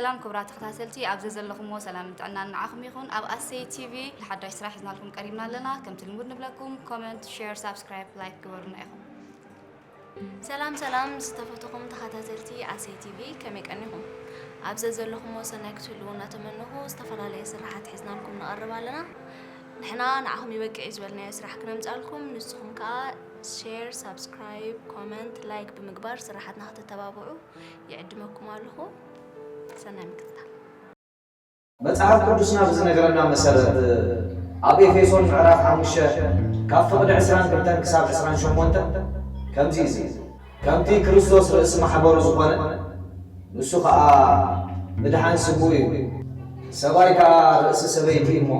ሰላም ክቡራት ተኸታተልቲ፣ ኣብ ዘዘለኹምዎ ሰላምን ጥዕናን ንዓኹም ይኹን። ኣብ ኣሰይ ቲቪ ሓዳሽ ስራሕ ሒዝናልኩም ቀሪብና ኣለና። ከምቲ ልሙድ ንብለኩም፣ ኮመንት፣ ሼር፣ ሳብስክራይብ፣ ላይክ ግበሩና ኢኹም። ሰላም ሰላም ዝተፈተኹም ተኸታተልቲ ኣሰይ ቲቪ፣ ከመይ ቀኒኹም? ኣብ ዘዘለኹምዎ ሰናይ ክትህልዉ እናተመነኹ፣ ዝተፈላለየ ስራሓት ሒዝናልኩም ንቐርብ ኣለና። ንሕና ንዓኹም ይበቅዕ እዩ ዝበልናዮ ስራሕ ክነምጻልኩም፣ ንስኹም ከኣ ሼር፣ ሳብስክራይብ፣ ኮመንት፣ ላይክ ብምግባር ስራሓትና ክትተባብዑ ይዕድመኩም ኣለኹ። ሰናይ ምክትታል። መጽሓፍ ቅዱስና ብዝነገረና መሰረት፣ ኣብ ኤፌሶን ምዕራፍ ሓሙሽተ ካብ ፍቕዲ ዕስራን ክልተን ክሳብ ዕስራን ሸሞንተን ከምዚ እዩ ዝብል፣ ከምቲ ክርስቶስ ርእሲ ማሕበሩ ዝኾነ፣ ንሱ ኸኣ ምድሓን ስሙ እዩ። ሰብኣይ ከኣ ርእሲ ሰበይቲ እሞ፣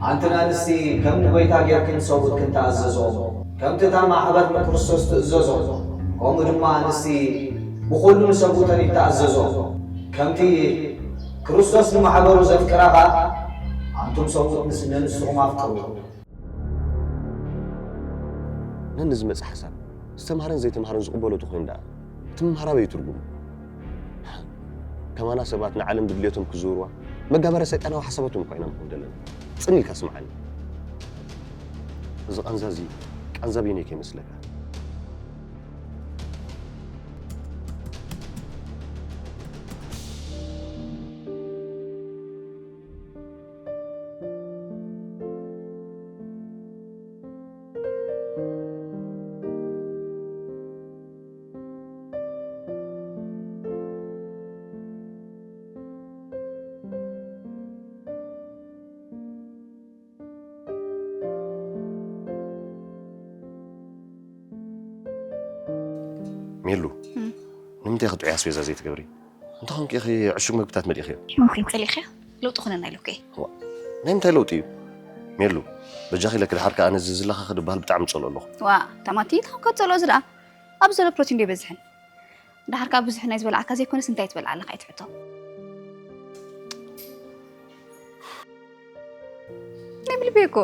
ኣንትን ኣንስቲ ከም ንጎይታ ጌርክን ሰብኡትክን ተኣዘዞ። ከምቲ እታ ማሕበር ንክርስቶስ ትእዘዞ፣ ከምኡ ድማ ኣንስቲ ብኹሉ ንሰብኡተን ይተኣዘዞ። ከምቲ ክርስቶስ ንማሕበሩ ዘፍቅራ ኸኣ፣ ኣንቱም ሰብኡት ንስ-፣ ንንስኹም ኣፍቅሩ። ነንዝመጽእ ሓሳብ ዝተምሃረን ዘይተምሃረን ዝቕበሎ ተኾይኑ ደኣ፣ እቲ ምምሃር ኣበይ ትርጉሙ? ከማና ሰባት ንዓለም ብድልየቶም ክዝውርዋ መጋበርያ ሰይጣናዊ ሓሳባቶም እኳ ኢና ንኸውን ዘለና። ጽን ኢልካ ስምዓኒ። እዚ ቃንዛ እዚ ቃንዛ በይነይ ከይመስለካ። ሜሉ፣ እም። ንምንታይ ኢኺ ጥዑይ ኣስቤዛ ዘይትገብሪ? እንተኾንኪ ኢኺ ዕሹግ መግብታት መሊእኽዮ። ኦኬ፣ ጸሊእኽዮ? ለውጢ ኩነና ኢሉኪ። ዋ፣ ናይ ምንታይ ለውጢ እዩ? ሜሉ፣ በጃኺ ኢለኪ፣ ድሓር ከኣ ነዚ ዝለኻኺ ድበሃል ብጣዕሚ ጸልኦ ኣለኹ። ዋ፣ ታማቲ፣ እንታይ ኮንካ ትጸልኦ እዚ ደኣ? ኣብዚ ዘሎ ፕሮቲን ዶ ይበዝሕን? ድሓር ከኣ ብዙሕ ናይ ዝበላዕካ ዘይኮነስ እንታይ ትበልዓ ኣለኻ እዩ እቲ ሕቶ። ናይ ብልቢ እኮ።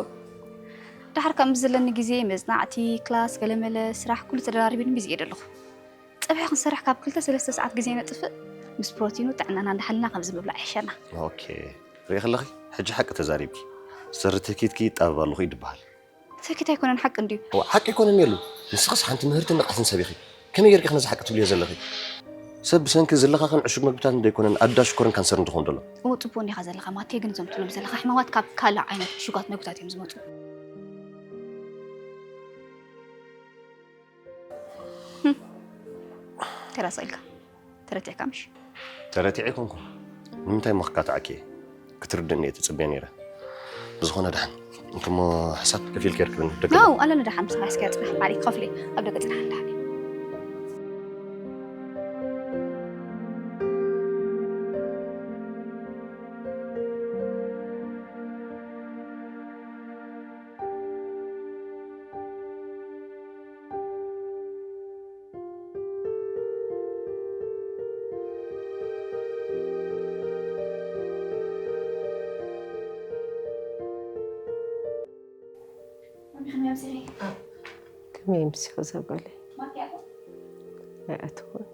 ድሓር ከኣ ምስ ዘለኒ ግዜ፣ መጽናዕቲ፣ ክላስ፣ ገለመለ፣ ስራሕ፣ ኩሉ ተደራሪቡኒ ቢዚ እየ ዘለኹ። ጸብሒ ክንሰርሕ ካብ ክልተ ሰለስተ ሰዓት ግዜ ነጥፍእ፣ ምስ ፕሮቲኑ ጥዕናና እንዳሓለና ከምዚ ምብላዕ ይሕሸና። ኦኬ፣ ርኢ ከለኺ፣ ሕጂ ሓቂ ተዛሪብኪ። ሰሪ ተኪትኪ ይጣበብ ኣለኹ እዩ ድበሃል። ተኪት ኣይኮነን፣ ሓቂ እንድዩ። እዋ፣ ሓቂ ኣይኮነን የሉ። ንስኽስ ሓንቲ ምህርትን ንቕሕትን ሰብ ኢኺ። ከመይ ጌርኪ ነዚ ሓቂ ትብልዮ ዘለኺ? ሰብ ብሰንኪ ዝለኻኸን ዕሹግ መግብታት እንዶ ኣይኮነን ኣዳ ሽኮርን ካንሰርን ዝኸውን ዘሎ። እዎ፣ ጽቡቕ እንዲኻ ዘለኻ ማቴ፣ ግን እዞም ትብሎም ዘለኻ ሕማማት ካብ ካልእ ዓይነት ዕሹጋት መግብታት እዮም ዝመጹ። ህም። ተራ ስቕ ኢልካ ተረቲዕካ ምሽ? ተረቲዐ ኣይኮንኩን። ንምንታይ እሞ ክካታዓኪ እየ? ክትርድእኒ እየ ትጽበ ነይረ። ብዝኾነ ደሓን። እንክሞ ሕሳብ ከፊልኪ የርክብኒ። ደገ ናው፣ ኣለኒ ደሓን፣ ምሳኻ እስኪ ጽናሕ፣ ዓሊ ክኸፍል እየ። ኣብ ደገ ጽናሕ፣ ደሓን እየ። ከመይ ኣምሲኺ? ከመይ ኣምሲኺ እዛ ጓለይ? ማኪያቶ? ኣይኣተወን።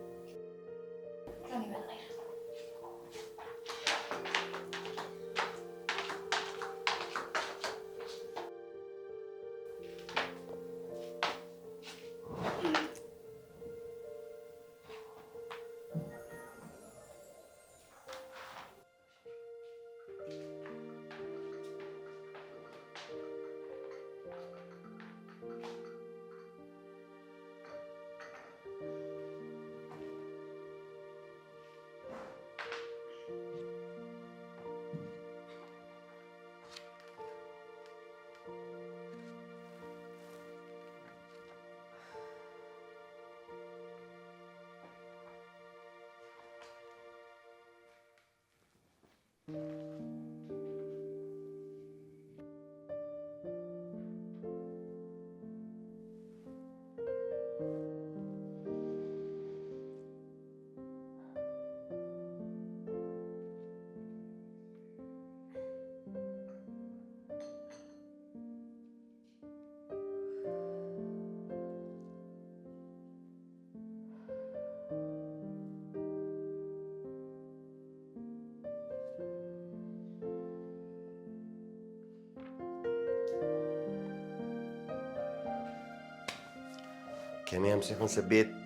ከመይ ኣምሲኹም ሰብ ቤት?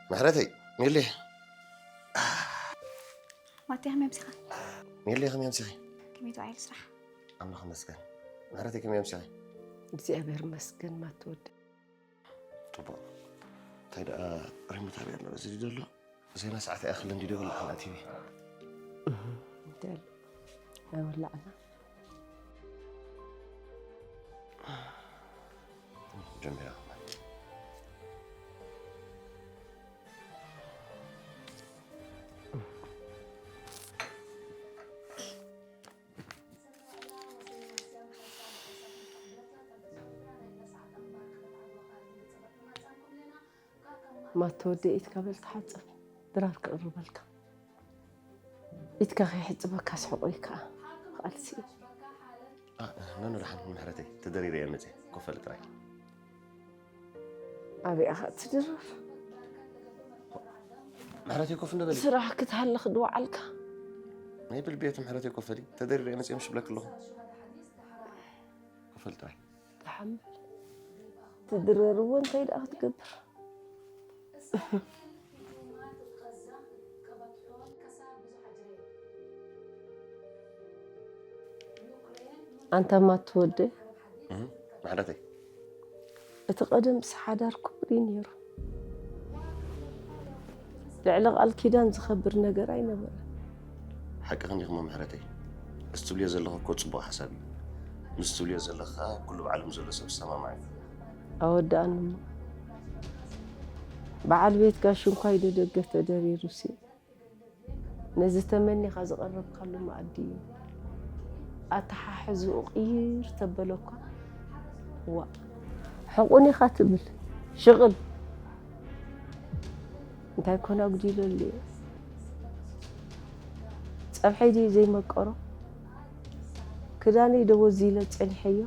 ምሕረተይ፣ ሜሊ። ማቴ ከመይ ኣምሲኻ? ሜሊ፣ ከመይ ኣምሲኺ? ከመይ ትውዓል ስራሕ? ኣምላኽ ይመስገን። ምሕረተይ፣ ከመይ ኣምሲኺ? እግዚኣብሔር ይመስገን። ማቲ ወዲ ጽቡቕ። እንታይ ደኣ ሪሞት ኣበይ ኣሎ? እዚ ድዩ ዘሎ? ዜና ሰዓት ኣይኣኽልን ድዩ ደወል ሓላ ቲቪ? እንታይ ኣሎ? ኣይወላዕና። ጀሚራ። ማተወደ ኢትካ በል ተሓፀብ ድራር ክቕርበልካ ኢትካ ከይሕፅበካ ስሕቆይ ከዓ ቃልሲ ኖኖ ደሓን ምሕረተይ ተደሪረ እየ መፅእ ኮፈሊ ጥራይ ኣበይ ኢኻ ትድርር ምሕረተይ ኮፍ እንደ በሊ ስራሕ ክትሃልኽ ድወዓልካ ናይ ብልቤት ምሕረተይ ኮፈሊ ተደሪረ እየ መፅእ ምሽ ብለክ ኣለኹ ኮፈሊ ጥራይ ተሓምል ትድረርዎ እንታይ ደኣ ክትገብር ኣንታ ማትወደ ማሕረተይ እቲ ቀደምስ ሓዳር ክቡር እዩ ነይሩ። ልዕሊ ቃል ኪዳን ዝኸብር ነገር ኣይነበረን። ሓቂ ክንዲኽሞ ምሕረተይ፣ እዚ ትብልዮ ዘለኺ እኮ ጽቡቕ ሓሳብ እዩ። ምስ ትብልዮ ዘለኺ ከኣ ኩሉ ብዓለም ዘሎ ሰብ ዝሰማማዕ እዩ። ኣወድኣኒ እሞ በዓል ቤት ጋሽ እንኳ ኢሉ ደገ ተደሪሩሲ ነዚ ተመኒኻ ዝቐረብካሉ መኣዲ እዩ። ኣተሓሕዝኡ ቅይር ተበለ እኳ ዋእ ሕቑን ኢኻ ትብል ሽቕል እንታይ ኮን ኣጉዲለሉ እየ ፀብሐይ ድዩ ዘይመቀሮ ክዳነይ ዶ ወዚ ኢለ ፀኒሐዮ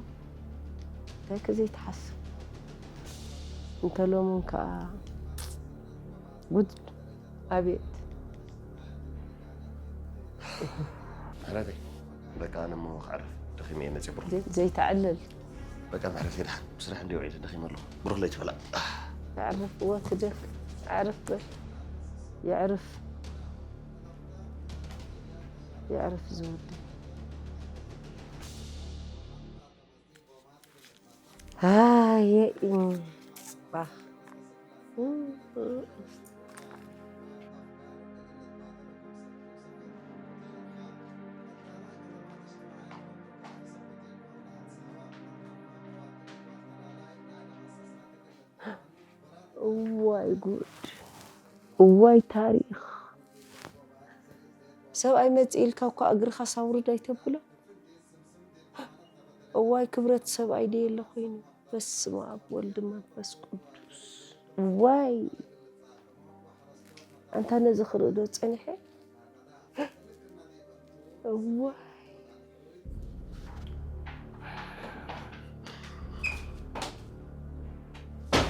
እንታይ ከ ዘይትሓስብ እንተ ሎሙን ከዓ ጉድ ኣቤት ምሕረተይ በቃ ኣነ እሞ ክዕርፍ ደኺመ እየ መፅእ ብሩኽ ዘይተዕልል በቃ ምሕረተይ ደሓን ብስራሕ እንዲ ውዒለ ደኺመ ኣለኹ ብሩኽ ለይቲ በላ ኣዕርፍ እወ ትደክ ኣዕርፍ በል የዕርፍ የዕርፍ ዝወዲ ኣየ ባኽ እዋይ ጉድ እዋይ ታሪኽ ሰብኣይ መፅእ ኢልካ እኳ እግርኻስ ኣውርድ ኣይተብሎ እዋይ ክብረት ሰብኣይ ደየለ ኮይኑ በስመ ኣብ ወልድ መንፈስ ቅዱስ እዋይ ኣንታ ነዚ ክርኢ ዶ ፀኒሐ እዋይ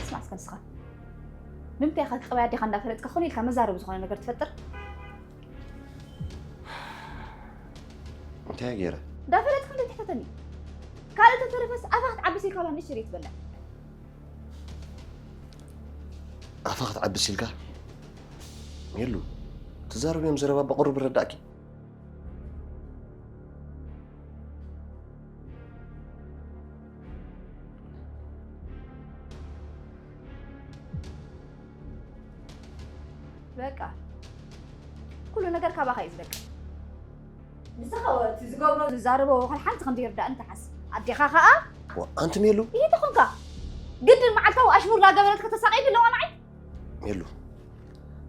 ስማዕ እስከ ንስኻ ንምንታይ ኢኻ ቀባይ ኣዴኻ እንዳፈለጥካ ኮነ ኢልካ መዛረቢ ዝኾነ ነገር ትፈጥር እንታይ ገይረ እንዳፈለጥካ እንደ ትሕተተኒ ካልእ ተተረፈስ ኣፋ ክትዓብስ ኢልካ ላ ንእሽተይ ትበልዕ ኣፋ ክትዓብስ ኢልካ የሉ ትዛረብዮም ዘረባ ብቕሩብ ረዳእኪ በቃ ኩሉ ነገር ካባኻ እዩ ዝበቅዕ ንስኻ እቲ ዝገብሮ ዝዛረቦ ወኸል ሓንቲ ከም ዘይርዳእኒ ትሓስብ ኣዴኻ ኸኣ ኣንቲ ሜሉ ይሄ ተኾንካ ግድን መዓልታዊ ኣሽሙር ላገበረት ከተሳቀይ ድለዋ ንዓይ ሜሉ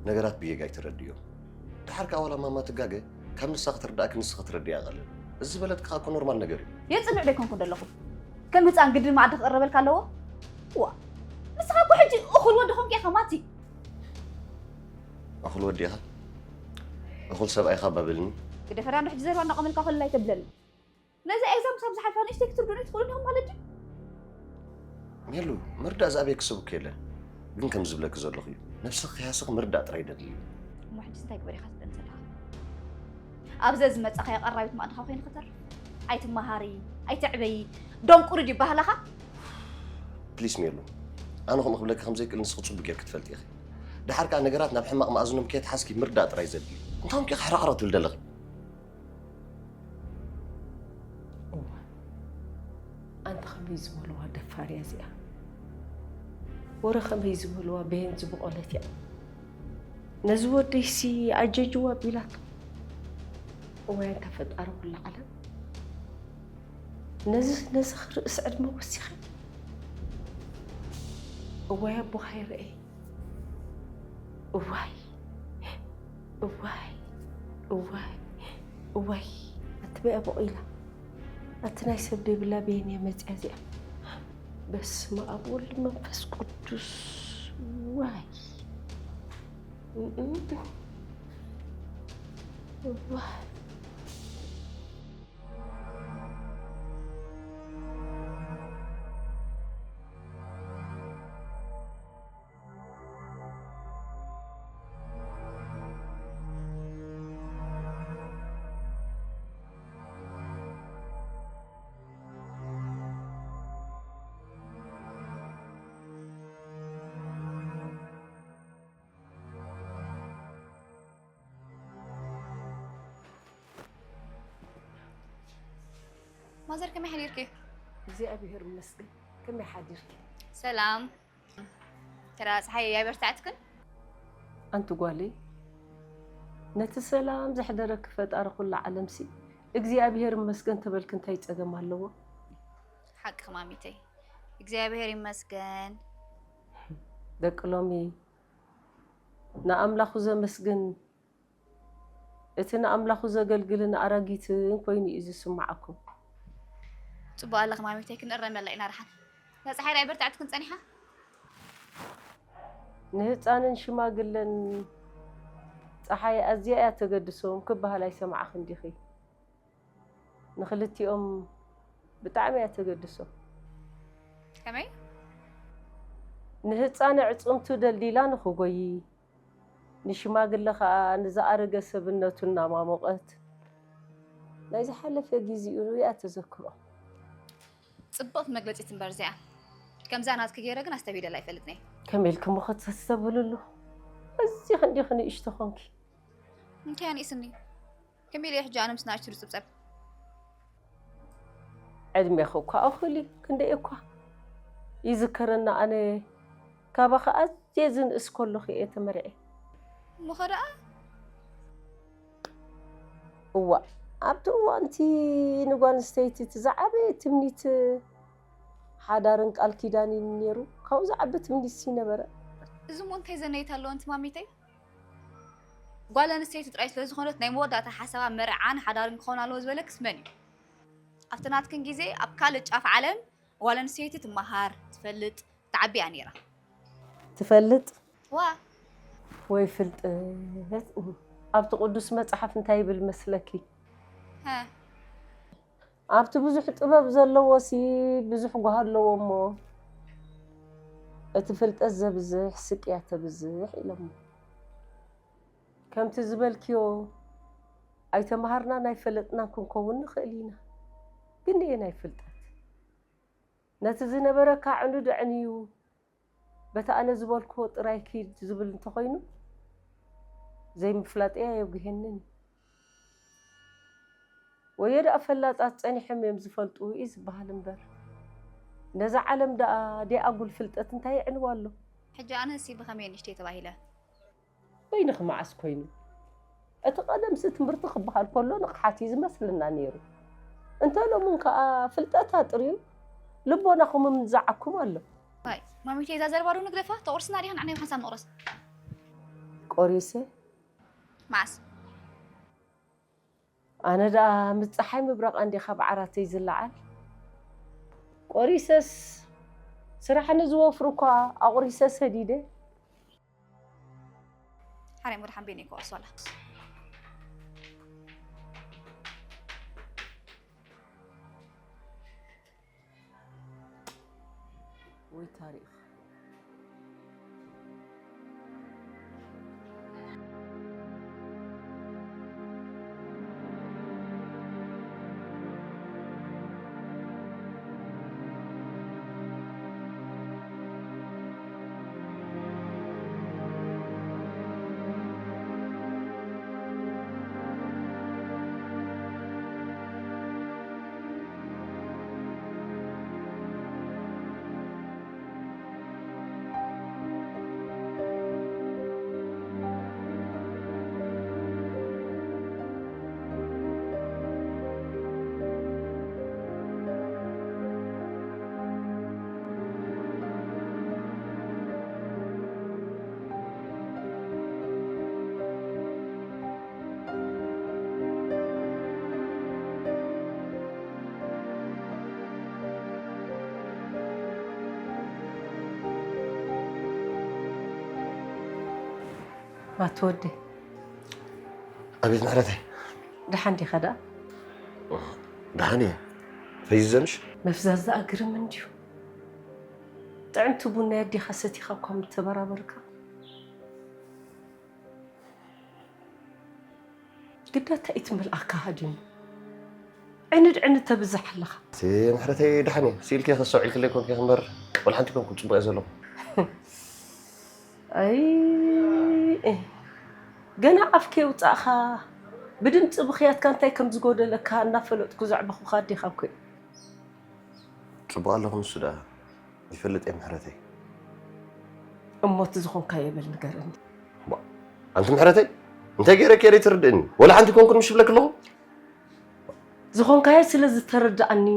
ነገራት ብጌጋ ኣይትረድዮም ድሓር ከዓ ዋላ ማማ ትጋገ ካብ ንሳ ክትርዳእኪ ንስ ክትረድያ ቀልል እዚ ዝበለትካ እኮ ኖርማል ነገር እዩ የፅንዕ ዶ ኣይኮንኩን ዘለኹ ከም ህፃን ግድን መዓዲ ክቅረበልካ ኣለዎ ዋ ንስኻ እኮ ሕጂ እኹል ወዲ ኾንኪ ኢኻ ማቲ እኹል ወዲ ኢኻ እኹል ሰብኣይ ኢኻ ባብልኒ ግደፈዳ እንዶ ሕጂ ዘረባ እናቆመልካ ኮለል ኣይተብለኒ ነዚ ኤግዛም ክሳብ ዝሓልፋ ንእሽተይ ክትርዱኒ ትኽእሉ ዲኹም ማለት ድዩ ሜሉ ምርዳእ ዝኣበየኪ ሰብ እኮ የለን ግን ከም ዝብለኪ ዘለኹ እዩ ነብስኺ ከይሃሰኺ ምርዳእ ጥራይ ደድሊ እዩ እሞ ሕጂ እንታይ ግበር ኢኻ ትብለኒ ዘለኻ ኣብዘ ዝመጻኻዮ ቀራቢት ማእድኻ ኮይኑ ክተርፍ ኣይትመሃሪ ኣይትዕበዪ ደንቁሪ ድዩ ባህላኻ ፕሊስ ሜሉ ኣነ ከምኡ ክብለኪ ከም ዘይክእል ንስኺ ጽቡቅ ጌርኪ ትፈልጢ ኢኺ። ደሓር ከኣ ነገራት ናብ ሕማቕ መኣዝኖም ከየትሓዝኪ ምርዳእ ጥራይ ዘድልዩ። እንታይ ኾንኪ ኢኺ ሕርቕርቕ ትብሊ ዘለኺ? እዋ፣ ኣንታ ከመይ ዝበልዋ ደፋር እያ እዚኣ። ወረ ከመይ ዝበልዋ በየን ዝበቖለት እያ። ነዚ ወደይሲ ኣጀጅዋ ቢላቶ። እዋይ ኣንታ ፈጣሪ ኩሉ ዓለም። ነዚ ነዚ ክርእስ ዕድመ ወሲኸ። እዋይ ኣቦኻ ይረኤ። እዋይ፣ እዋይ፣ እዋይ፣ እዋይ። ኣቲ በያ በቑላ። ኣቲ ናይ ሰብ ደይብላ በየን እያ መጽያ እዚኣ። በስመ ኣብ ወልድ መንፈስ ቅዱስ። ዋይ። እም፣ እዋይ። ማዘር ከመይ ሓዲርኪ? እግዚኣብሔር ይመስገን። ከመይ ሓዲርኪ? ሰላም። ተራ ፀሓይ ኣይበርታዕትክን? ኣንቲ ጓለይ፣ ነቲ ሰላም ዘሕደረኪ ፈጣሪ ኩሉ ዓለምሲ እግዚኣብሔር ይመስገን ተበልኪ እንታይ ጸገም ኣለዎ? ሓቂ ማሚተይ፣ እግዚኣብሔር ይመስገን። ደቂ ሎሚ ንኣምላኹ ዘመስግን፣ እቲ ንኣምላኹ ዘገልግልን ኣረጊትን ኮይኑ እዩ ዝስምዓኩም። ፅቡቅ ኣለኺ ማሚተይ፣ ክንእረመላ ኢና ደሓን። እዛ ፀሓይ ዳኣ ኣይበርታዕትክን ፀኒሓ? ንህፃንን ሽማግለን ፀሓይ ኣዝያ እያ ተገድሶም ክበሃል ኣይሰማዕኽን ዲኺ? ንኽልቲኦም ብጣዕሚ እያ ተገድሶም። ከመይ? ንህፃን ኣዕፅምቱ ደልዲላ ንኽጎዪ፣ ንሽማግለ ኸዓ ንዝኣረገ ሰብነቱ እናማሞቐት ናይ ዝሓለፈ ግዚኡ እያ ተዘክሮ። ፅብቕቲ መግለፂት እምበር እዚኣ። ከምዛ ናትኪ ገይረ ግን ኣስተብሂለላ ኣይፈልጥን እየ። ከመይ ኢልኪ እሞ ከተስተብህልሉ? ኣዚኺ እንዲኺ ንእሽቶ ኾንኪ። እንታይ ኣንኢስኒ? ከመይ ኢለ ሕጂ ኣነ ምስ ንኣሽቱ ዝፅብፀብ? ዕድሜኺ እኳ እኹል እዩ፣ ክንደይ እኳ ይዝከረና። ኣነ ካባኺ ኣዝየ ዝንእስ ከለኹ እየ ተመርዕየ። እሞ ኸ ደኣ? እዋእ፣ ኣብቲ እዋንቲ ንጓል ኣንስተይቲ እቲ ዝዓበየ ትምኒት ሓዳርን ቃል ኪዳንን እዩ ነይሩ። ካብኡ ዝዓቢ ትምኒትሲ ነበረ? እዚ እሞ እንታይ ዘነይት ኣለዎ ኣንቲ ማሚተይ? ጓል ኣንስተይቲ ጥራይ ስለ ዝኾነት ናይ መወዳእታ ሓሳባ መርዓን ሓዳርን ክኸውን ኣለዎ ዝበለክስ መን እዩ? ኣብቲ ናትክን ግዜ ኣብ ካልእ ጫፍ ዓለም ጓል ኣንስተይቲ ትመሃር፣ ትፈልጥ፣ ትዓቢ እያ ነይራ። ትፈልጥ ዋ ወይ ፍልጠት? ኣብቲ ቅዱስ መጽሓፍ እንታይ ይብል መስለኪ? ሀ ኣብቲ ብዙሕ ጥበብ ዘለዎሲ ብዙሕ ጓህ ኣለዎ እሞ እቲ ፍልጠት ዘብዝሕ ስቅያ ተብዝሕ ኢሎሞ። ከምቲ ዝበልክዮ ኣይተምሃርናን ኣይፈለጥናን ክንከውን ንኽእል ኢና። ግን ኣየናይ ፍልጠት? ነቲ ዝነበረካ ዕኑድ ኣዕንዩ በቲ ኣነ ዝበልክዎ ጥራይ ኪድ ዝብል እንተኾይኑ ዘይምፍላጠይ ኣየጉህየንን እዩ። ወዮ ደኣ ፈላጣት ጸኒሖም እዮም ዝፈልጡ እዩ ዝበሃል እምበር ነዛ ዓለም ደኣ ደይ ኣጉል ፍልጠት እንታይ የዕንዋ ኣሎ? ሕጂ ኣነሲ ብኸመይ ንእሽተይ ተባሂለ? በይንኺ መዓስ ኮይኑ? እቲ ቀደምሲ ትምህርቲ ክበሃል ከሎ ንቕሓት እዩ ዝመስለና ነይሩ። እንተ ሎምን ከኣ ፍልጠት ኣጥርዩ ልቦናኹም እምንዛዓኩም ኣሎ። ኣይ ማሚተይ እዛ ዘረባ ዶ ንግደፋ? ተቑርስና ዲኻ ንዓና ሓንሳብ ንቑረስ? ቆሪሰ መዓስ? ኣነ ደኣ ምስ ፀሓይ ምብራቕ እንዲ ካብ ዓራተይ ዝለዓል። ቆሪሰስ ስራሕ ንዝወፍሩ እኳ ኣቑሪሰ ሰዲደ። ሓራይ ሙድ ሓምቤን እኮ ሶላ። ወይ ታሪኽ። ኣቶ ወደይ፣ ኣቤት ምሕረተይ። ደሓን ዲኻ ደኣ? ደሓን እየ። ፈዚዘ ምሽ? ምፍዛዝ ደኣ ግርም እንድዩ። ጥዕምቲ ቡን ናይ ኣዴኻ ሰቲኻ እኳ ምተበራበርካ። ግዳ እንታይ እቲ መልኣካ ሃዲሙ? ዕንድ ዕንድ ተብዝሕ ኣለኻ። እቲ ምሕረተይ ደሓን እየ። ስኢልኪ ከስተውዒልክለይ ኮንኪ እምበር፣ ወላ ሓንቲ ኮንኩ ጽቡቕ እየ ዘለኹ። ኣይ፣ ገና ኣፍ ከየውጻእኻ ብድምጺ ብኽያትካ እንታይ ከም ዝጎደለካ እናፈለጥኩ ዘዕበኹኻ ኣዴኻ እኮ እየ። ጽቡቕ ኣለኹ፣ ንሱ ደኣ ይፈልጥ እየ ምሕረተይ። እሞ እቲ ዝኾንካዮ በል ንገረኒ። ባ፣ ኣንቲ ምሕረተይ፣ እንታይ ገይረኪ እየ ዘይትርድእኒ? ወላ ሓንቲ ኮንኩን ምሽ ይብለኪ ኣለኹ? ዝኾንካዮ ስለ ዝተረድኣኒ፣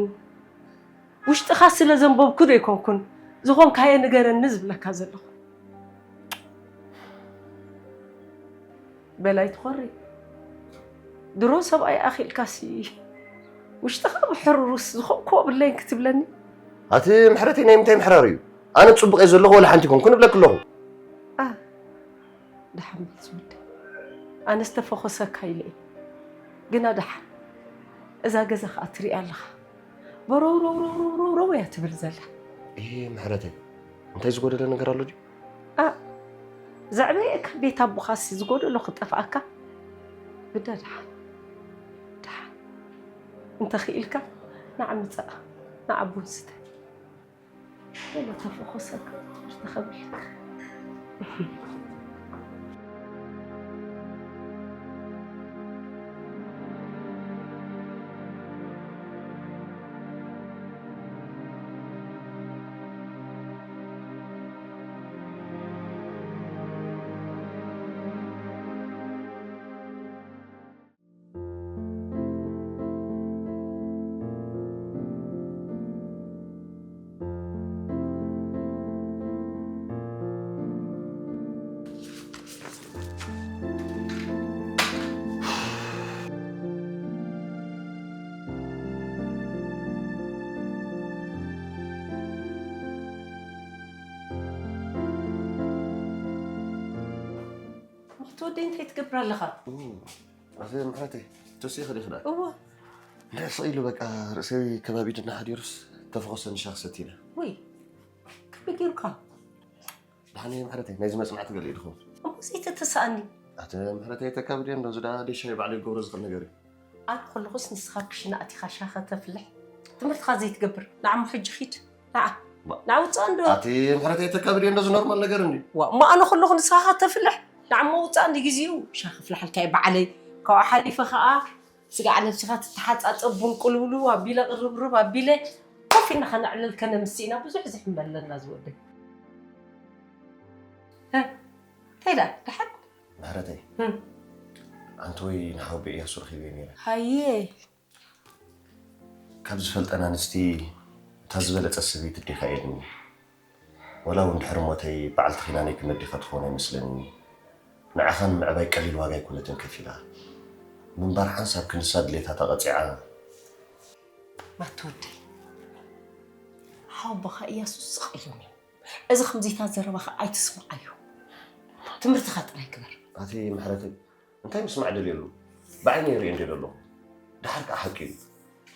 ውሽጥኻ ስለ ዘንበብኩ ዶ ኣይኮንኩን ዝኾንካዮ ንገረኒ ዝብለካ ዘለኹ? በል ኣይትኾሪ። ድሮ ሰብኣይ ኣኺልካሲ ውሽጥኻ ብሕሩሩስ ዝኾንኩዎ ብለይን ክትብለኒ? ኣቲ ምሕረተይ፣ ናይ ምንታይ ምሕራር እዩ? ኣነ ጽቡቕ እየ ዘለኹ፣ ወላ ሓንቲ ኮንኩን እብለኪ ኣለኹ። ኣ፣ ደሓን በል ዝወደይ። ኣነስ ተፈኾሰካ ኢለ እየ። ግና ደሓን እዛ ገዛ ኸኣ ትሪኣ ኣለኻ። በረውረውረውረውረው እያ ትብል ዘላ። ይሄ ምሕረተይ፣ እንታይ ዝጎደለ ነገር ኣሎ ድዩ? ኣ፣ ዘዕበየካ ቤት ኣቦኻሲ ዝጎደሎ ክጠፍኣካ? ግዳ ደሓን፣ ደሓን። እንተኽኢልካ ንዓ ምጻእ፣ ንዓ ቡን ስተ። ገለ ተፈኾሰካ፣ ትምህርቲ ከብለካ። ኣቲ ወደይ እንታይ ትገብር ኣለኻ? ኣቲ ምሕረተይ፣ ተወሲኺ ዲኺ ደኣ? እወ። እንታይ ስቕ ኢሉ በቃ ርእሰይ ከባቢድና ሓዲሩስ ተፈኾሰኒ ሻሂ ክሰቲ ኢለ። ወይ፣ ከመይ ጌርካ? ደሓን እየ ምሕረተይ፣ ናይዚ መጽናዕቲ ገለ እዩ ድኸውን። እሞ ዘይተተስኣኒ። ኣቲ ምሕረተይ፣ ተካብድዮ እንዶ፣ እዚ ደኣ ኣደይ ሻሂ ባዕለይ ክገብሮ ዝኽእል ነገር እዩ። ኣነ ከለኹስ ንስኻ ኣብ ክሽነ ኣቲኻ ሻሂ ከተፍልሕ፣ ትምህርትኻ ዘይትገብር። ንዓ እሞ ሕጂ ኪድ። ንዓ። ንዓ ውጻእ እንዶ። ኣቲ ምሕረተይ፣ ተካብድዮ እንዶ፣ እዚ ኖርማል ነገር እንድዩ። ዋ፣ እሞ ኣነ ከለኹ ንስኻ ከተፍልሕ። ንዓ እሞ ውጻእ እንዶ፣ ግዜኡ ሻሂ ክፍልሓልካ እየ ባዕለይ። ካብኡ ሓሊፈ ኸኣ ስጋዕ ነብስኻ ትተሓጻጸብ፣ ቡን ቅልውልው ኣቢለ፣ ቅርብርብ ኣቢለ፣ ኮፍ ኢልና ከነዕልል ከነምሲ ኢና። ብዙሕ ዝሕመ ኣለና ዝወደይ። እ፣ እንታይ ደኣ? ደሓን? ምሕረተይ፣ ኣንቲ ወይ ንሓወቦይ እያሱ ረኺበዮ ነይረ። ሃየ። ካብ ዝፈልጠን ኣንስቲ እታ ዝበለጸት ሰበይቲ ኣዴኻ እየ እብለኒ። ወላ እውን ድሕሪ ሞተይ በዓልቲ ኪዳነይ ከም ኣዴኻ ትኸውን ኣይመስለንን። ንዓኻ ንምዕባይ ቀሊል ዋጋ ኣይኮነትን ከፊላ። ምንባር ሓንሳብ ክንሳ ድሌታታ ቀጺዓ። ማቲ ወደይ፣ ሓወቦኻ እያሱ ስቕ ኢሎም እዮም። እዚ ከምዚታት ዘረባኻ ኣይትስምዓዮ። ትምህርትኻ ጥራይ ግበር። ኣቲ ምሕረተይ፣ እንታይ ምስማዕ ደልየሉ? ብዓይነይ ይርእዮ እንድየ ዘለኹ። ደሓር ከኣ ሓቂ እዩ።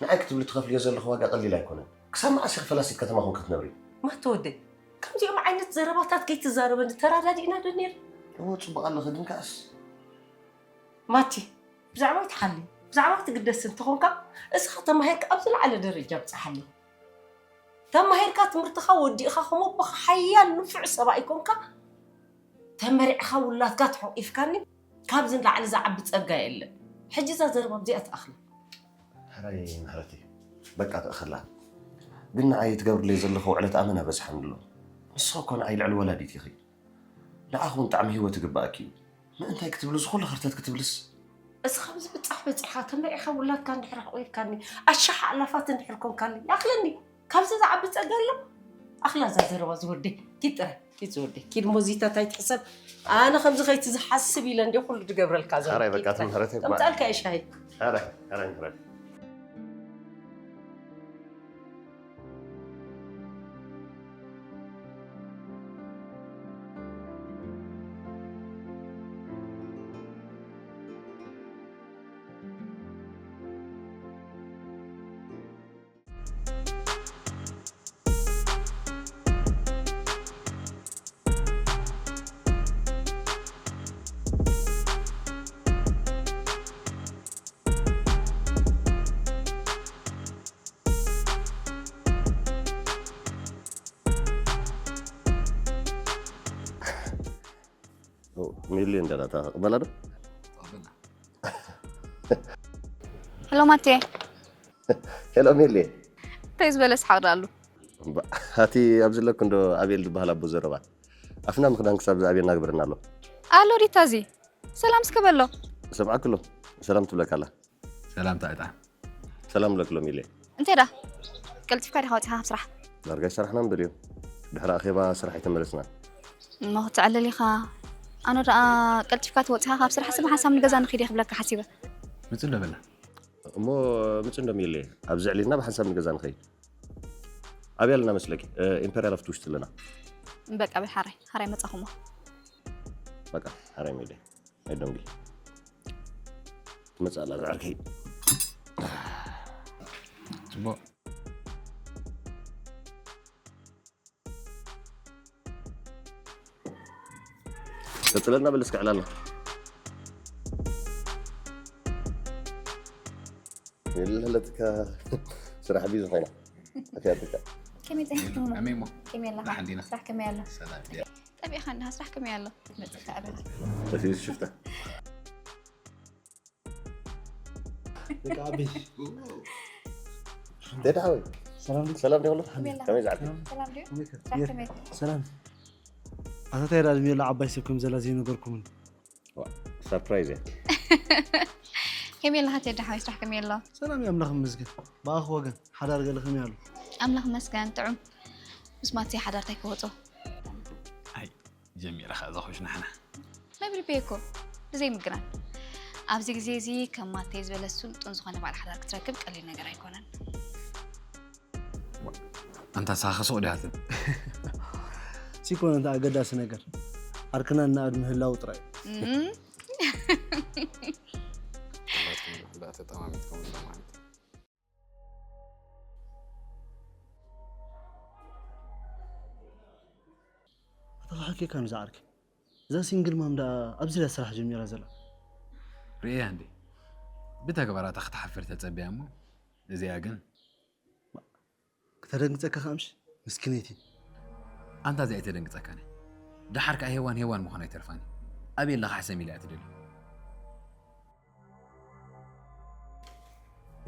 ንዓይ ክትብሊ ትኸፍልዮ ዘለኺ ዋጋ ቀሊል ኣይኮነን። ክሳብ መዓስ ኢኺ ፈላሲት ከተማ ኮንኪ ክትነብሪ? ማቲ ወደይ፣ ከምዚኦም ዓይነት ዘረባታት ከይትዛረበኒ ተራዳዲእና ዶ ነይርና? እወ፣ ጽቡቕ ኣለኺ፣ ግን ከኣስ። ማቲ፣ ብዛዕባይ ትሓሊ፣ ብዛዕባይ ትግደስ እንተኾንካ፣ እስኻ ተማሂርካ ኣብ ዝለዓለ ደረጃ ብጽሓለይ። ተማሂርካ ትምህርትኻ ወዲእኻ ከም ኣቦኻ ሓያል ንፉዕ ሰብኣይ ኮንካ፣ ተመሪዕኻ ውላድካ ተሓቂፍካኒ፣ ካብዚ ንላዕሊ ዝዓቢ ጸጋ የለን። ሕጂ እዛ ዘረባ ኣብዚኣ ትኣኽል። ሕራይ ምሕረተይ፣ በቃ ትእኸላ። ግን ንዓይ ትገብርለይ ዘለኺ ውዕለት ኣመና በዚሓኒ ኣሎ። ንስኺ እኮ ንዓይ ልዕሊ ወላዲት ኢኺ። ንዓኺ እውን ጣዕሚ ህይወት ይግበኣኪ እዩ። ምእንታይ ክትብሊ እዚ ኩሉ ኸርተት ክትብልስ? እስኻ ብዝብጻሕ በጺሕኻ ተመሪዕኻ ውላድካ እንድሕር ኣሕቒፍካኒ ኣሽሓ ኣላፋት እንድሕር ኮንካኒ ይኣኽለኒ። ካብዚ ዝዓቢ ጸጋ ኣሎ? ኣኽላ እዛ ዘረባ ዝወደይ። ኪድ ጥራይ ኪድ ዝወደይ። ኪድ ሞዚታት ኣይትሕሰብ። ኣነ ከምዚ ከይትዝሓስብ ኢለ እንድየ ኩሉ ዝገብረልካ ዘሎ። ሕራይ በቃ ኪድ ጥራይ። ትምህረተይ እባ። ከምጻልካ እየ ሻሂ። ሕራይ ሕራይ ምሕረት። ሚሊ እንደ ናታ ክቕበላ ዶ? ሄሎ ማቴ፣ ሄሎ ሚሊ። እንታይ ዝበለ ሰሓቕ ደኣ ኣሉ? እምባ፣ ኣቲ ኣብዚ ለኩ እንዶ ኣቤል ዝበሃል ኣቦ ዘረባ። ኣፍና ምኽዳን ክሳብ ኣቤል ናግብርና ኣሎ። ኣሎ ዲታ እዚ ሰላም እስከ በሎ። ሰብዓ ክሎ ሰላም ትብለካ ኣላ። ሰላም ታዕጣ። ሰላም ለክሎ ሚሊ። እንታይ ዳ ቀልጢፍካ ዲኻ ወፂኻ ካብ ስራሕ? ዳርጋ ይሰራሕና እምበር እዩ። ድሕሪ ኣኼባ ስራሕ ኣይተመለስና። እሞ ክትዕልል ኢኻ። ኣነ ደኣ ቀልጢፍካ ተወፂኻ ካብ ስራሕ ስብ ሓንሳብ ንገዛ ንኺድ እየ ክብለካ ሓሲበ። ምፅእ ዶ በላ። እሞ ምፅእ እንዶ ሚሊ። ኣብዚ ዕሊልና ብሓንሳብ ንገዛ ንኸይድ። ኣብያ ኣለና መስለኪ። እ፣ ኢምፔርያል ኣብቲ ውሽጢ ኣለና። በቃ በል ሓራይ ሓራይ መፃኹሞ። በቃ ሓራይ ሚሊ። ኣይደንጉ። ትመፅእ ኣላ ዝዓርከይ። ፅቡቕ። ቀፅለልና በል እስኪ ዕላልና። የለለትካ ስራሕ ቢዚ ኮይና። ኣትያትካ። ከመይ ፀኒሕኩም? ከመይ እሞ? ከመይ ኣለኻ? ደሓን ዲና? ስራሕ ከመይ ኣሎ? ሰላም ድያ? ጠቢእኻ እንዲኻ? ስራሕ ከመይ ኣሎ? መፅእካ ኣበኻ። በፊት ሽፍታ። ደቂ ዓበይ ደዳ ሓወይ። ሰላም ድዩ? ሰላም ዲኹም? ከመይ ኣለኻ? ከመይ ዝዓቢ? ሰላም ድዩ? ከመይ ከ? ስራሕ ከመይ? ሰላም። ኣታ እንታይ ደኣ ድሜላ ዓባይ ሰብ ከም ዘላ ዘይነገርኩምን? ሰርፕራይዝ እያ። ከመይ ኣለኻ ቴዲ ሓወይ? ስራሕ ከመይ ኣሎ? ሰላም እዩ ኣምላኽ ይመስገን። ብኣኺ ወገን ሓዳር ገለ ከመይ ኣሎ? ኣምላኽ ይመስገን ጥዑም። ምስ ማቴ ሓዳር እንታይ ክወጾ? ኣይ ጀሚረ ኸኣ እዛ ኹሽናሕና። መብሪ ቤኮ ብዘይ ምግናን ኣብዚ ግዜ እዚ ከም ማቴ ዝበለ ስልጡን ዝኾነ ባል ሓዳር ክትረክብ ቀሊል ነገር ኣይኮነን። ኣንታ ሳኸ ሱቕ ዲሃልትን ሲኮነ እንተ ኣገዳሲ ነገር ዓርክና እናኣድ ምህላው ጥራይ እዩ። እም። ተጠማሚትኩም ማለት ኣታ ሓቂካ ንዛ ዓርኪ እዛ ሲንግል ማም ደኣ ኣብዚ ድያ ስራሕ ጀሚራ ዘላ። ርእያ እንዴ ብተግባራታ ክትሓፍር ተጸብያ እሞ እዚኣ ግን ክተደንግጸካ ከኣምሽ ምስኪነይቲ። ኣንታ እዚኣ ኣይተደንግጸካን እያ። ደሓር ከኣ ሄዋን ሄዋን ምዃና ኣይተርፋን እዩ። ኣበይ ኣለኻ ሕሰም ኢላ እያ ትደልዩ።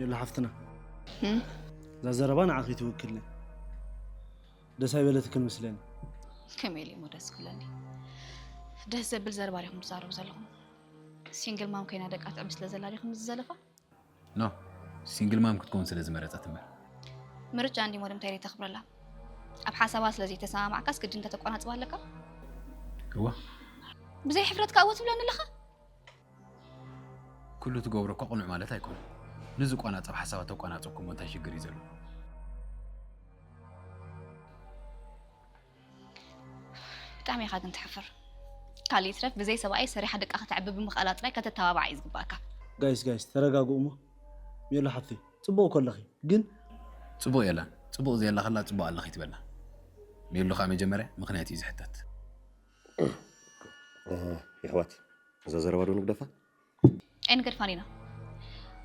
የለ ሓፍትና እዛ ዘረባ ንዓኺ ትውክል ደስ ኣይበለትክን ምስለኒ። ከመይ ኢሉ እሞ ደስ ክብለኒ? ደስ ዘብል ዘረባ ዲኹም ትዛረቡ ዘለኹም? ሲንግል ማም ኮይና ደቃ ትዕቢ ስለ ዘላ ዲኹም እዚ ዘለፋ? ኖ ሲንግል ማም ክትከውን ስለ ዝመረጸት እምበር። ምርጫ እንዲ ሞደም እንታይ ተኽብረላ? ኣብ ሓሳባ ስለ ዘይተሰማማዕካስ ግድን ከተቆናጽባ ኣለካ? እዋ ብዘይ ሕፍረት ከኣ እወ ትብለኒ ኣለኻ? ኩሉ ትገብሮ እኮ ቅኑዕ ማለት ኣይኮነን። ንዝቆናጸብ ሓሳባ ተቆናጸብኩሞ እንታይ ሽግር እዩ ዘሎ? ብጣዕሚ ኢኻ ግን ትሕፍር። ካልእ ይትረፍ ብዘይ ሰብኣይ ሰሪሓ ደቃ ከተዕቢ ብምኽኣላ ጥራይ ከተተባብዓ እዩ ዝግባእካ። ጋይስ ጋይስ ተረጋግኡ እሞ ሜሉ ሓፍተይ ጽቡቕ እኮ ኣለኺ ግን ጽቡቕ የላን ጽቡቕ ዘየላ ከላ ጽቡቕ ኣለኺ ትበላ ሜሉ ከዓ መጀመርያ ምኽንያት እዩ ዝሕተት ይሕዋት እዛ ዘረባ ዶ ንግደፋ ኣይንገድፋን ኢና።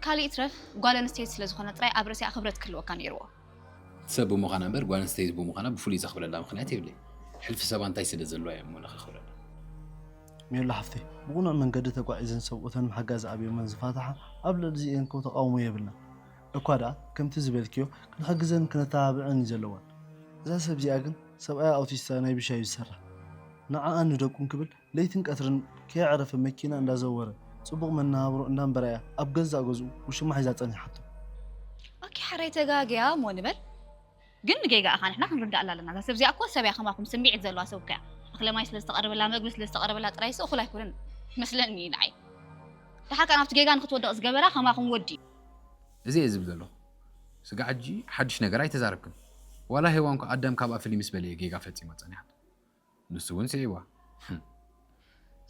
ካልእ ይትረፍ ጓል ኣንስተይቲ ስለ ዝኾነት ጥራይ ኣብ ርእሲኣ ክብረት ክህልወካ ነይርዎ። ሰብ ብምዃና እምበር ጓል ኣንስተይቲ ብምዃና ብፍሉይ ዘኽብረላ ምኽንያት የብለይን። ሕልፊ ሰባ እንታይ ስለ ዘለዋ እያ እሞ ንኸኽብረላ? ሜሉ ሓፍተይ፣ ብቕኑዕ መንገዲ ተጓዒዘን ሰብኡተን ምሕጋዝ ኣብዮመን ዝፋትሓ ኣብ ልዕሊ እዚኤን እኮ ተቓውሞ የብልናን። እኳ ደኣ ከምቲ ዝበልክዮ ክንሕግዘን ክነተባብዐን እዩ ዘለዋን። እዛ ሰብ እዚኣ ግን ሰብኣያ ኣውቲስታ ናይ ብሻ እዩ ዝሰርሕ። ንዓኣን ንደቁን ክብል ለይትን ቀትርን ከየዕረፈ መኪና እንዳዘወረ ጽቡቕ መነባብሮ እንዳንበራ እያ ኣብ ገዛእ ገዝኡ ውሽማ ሒዛ ጸኒሓቶ። ኦኬ ሓራይ ተጋግያ እሞ ንበል ግን ንጌጋኣ ንሕና ክንርዳእ ኣላና እዛ ሰብ እዚኣ እኮ ሰብ እያ ከማኹም ስምዒት ዘለዋ ሰብ እኮ እያ እኽለ ማይ ስለ ዝተቐረበላ መግቢ ስለ ዝተቐረበላ ጥራይሲ እኹል ኣይኮነን መስለኒ ንዓይ ደሓር ከኣ ናብቲ ጌጋ ንክትወድቕ ዝገበራ ከማኹም ወዲ እዩ እዚ እየ ዝብል ዘለኹ ስጋዕ ሕጂ ሓድሽ ነገር ኣይተዛረብክን ዋላ ሄዋን እኳ ኣዳም ካብ ኣፍሊ ምስ በለ እየ ጌጋ ፈጺማ ጸኒሓቶ ንሱ እውን ስዒብዋ።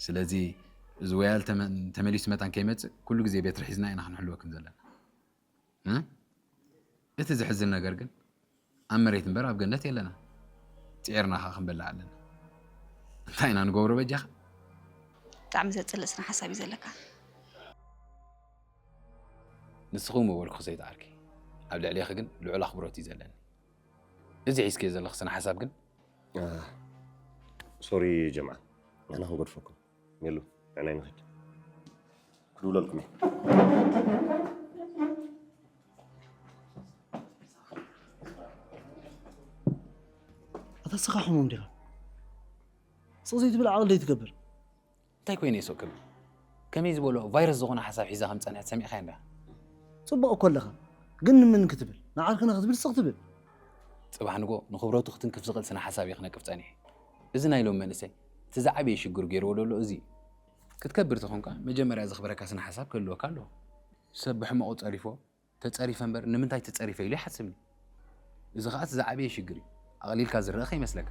ስለዚ እዚ ወያል ተመ- ተመሊሱ መታን ከይመጽእ ኩሉ ግዜ ቤትሪ ሒዝና ኢና ክንሕልወክን ዘለና። እ? እቲ ዝሕዝን ነገር ግን ኣብ መሬት እምበር ኣብ ገነት የለና። ጽዒርና ኸኣ ክንበልዕ ኣለና። እንታይ ኢና ንገብሮ በጃኻ? ብጣዕሚ ዘጽልእ ስነ ሓሳብ እዩ ዘለካ። ንስኺ ምበልኩ ሰይቲ ዓርኪ። ኣብ ልዕሌኺ ግን ልዑል ኣኽብሮት እዩ ዘለኒ። እዚ ሒዝክዮ ዘለኺ ስነ ሓሳብ ግን ሶሪ ጀምዓ፣ ንሕና ክንገድፈኩም። ሜሉ፣ ንዓይ ንኺድ። ክድውለልኩም እየ። ኣታ ስኻ ሕሙም ዲኻ? ስቕ ዘይትብል ዓቕሊ ዘይትገብር። እንታይ ኮይነ እየ ስቕ ክብል? ከመይ ዝበሎ ቫይረስ ዝኾነ ሓሳብ ሒዛ ከም ዝጸንሐት ሰሚዕካያ እንዳ? ጽቡቕ እኮ ኣለኻ፣ ግን ንመን ክትብል? ንዓርክና ክትብል ስቕ ትብል። ጽባሕ ንጎ ንኽብረቱ ክትንክፍ ዝኽእል ስነ ሓሳብ እየ ክነቅፍ ጸኒሐ። እዚ ናይ ሎም መንእሰይ እቲ ዝዓበየ ሽግሩ ገይርዎ ዘሎ እዚ እዩ። ክትከብር ተኾንካ መጀመርያ ዘኽብረካ ስነ ሓሳብ ክህልወካ ኣለዎ። ሰብ ብሕመቑ ጸሪፎ ተጸሪፈ እምበር ንምንታይ ተጸሪፈ ኢሉ ይሓስብኒ። እዚ ኸኣ እቲ ዝዓበየ ሽግር እዩ። ኣቕሊልካ ዝረአ ከይመስለካ።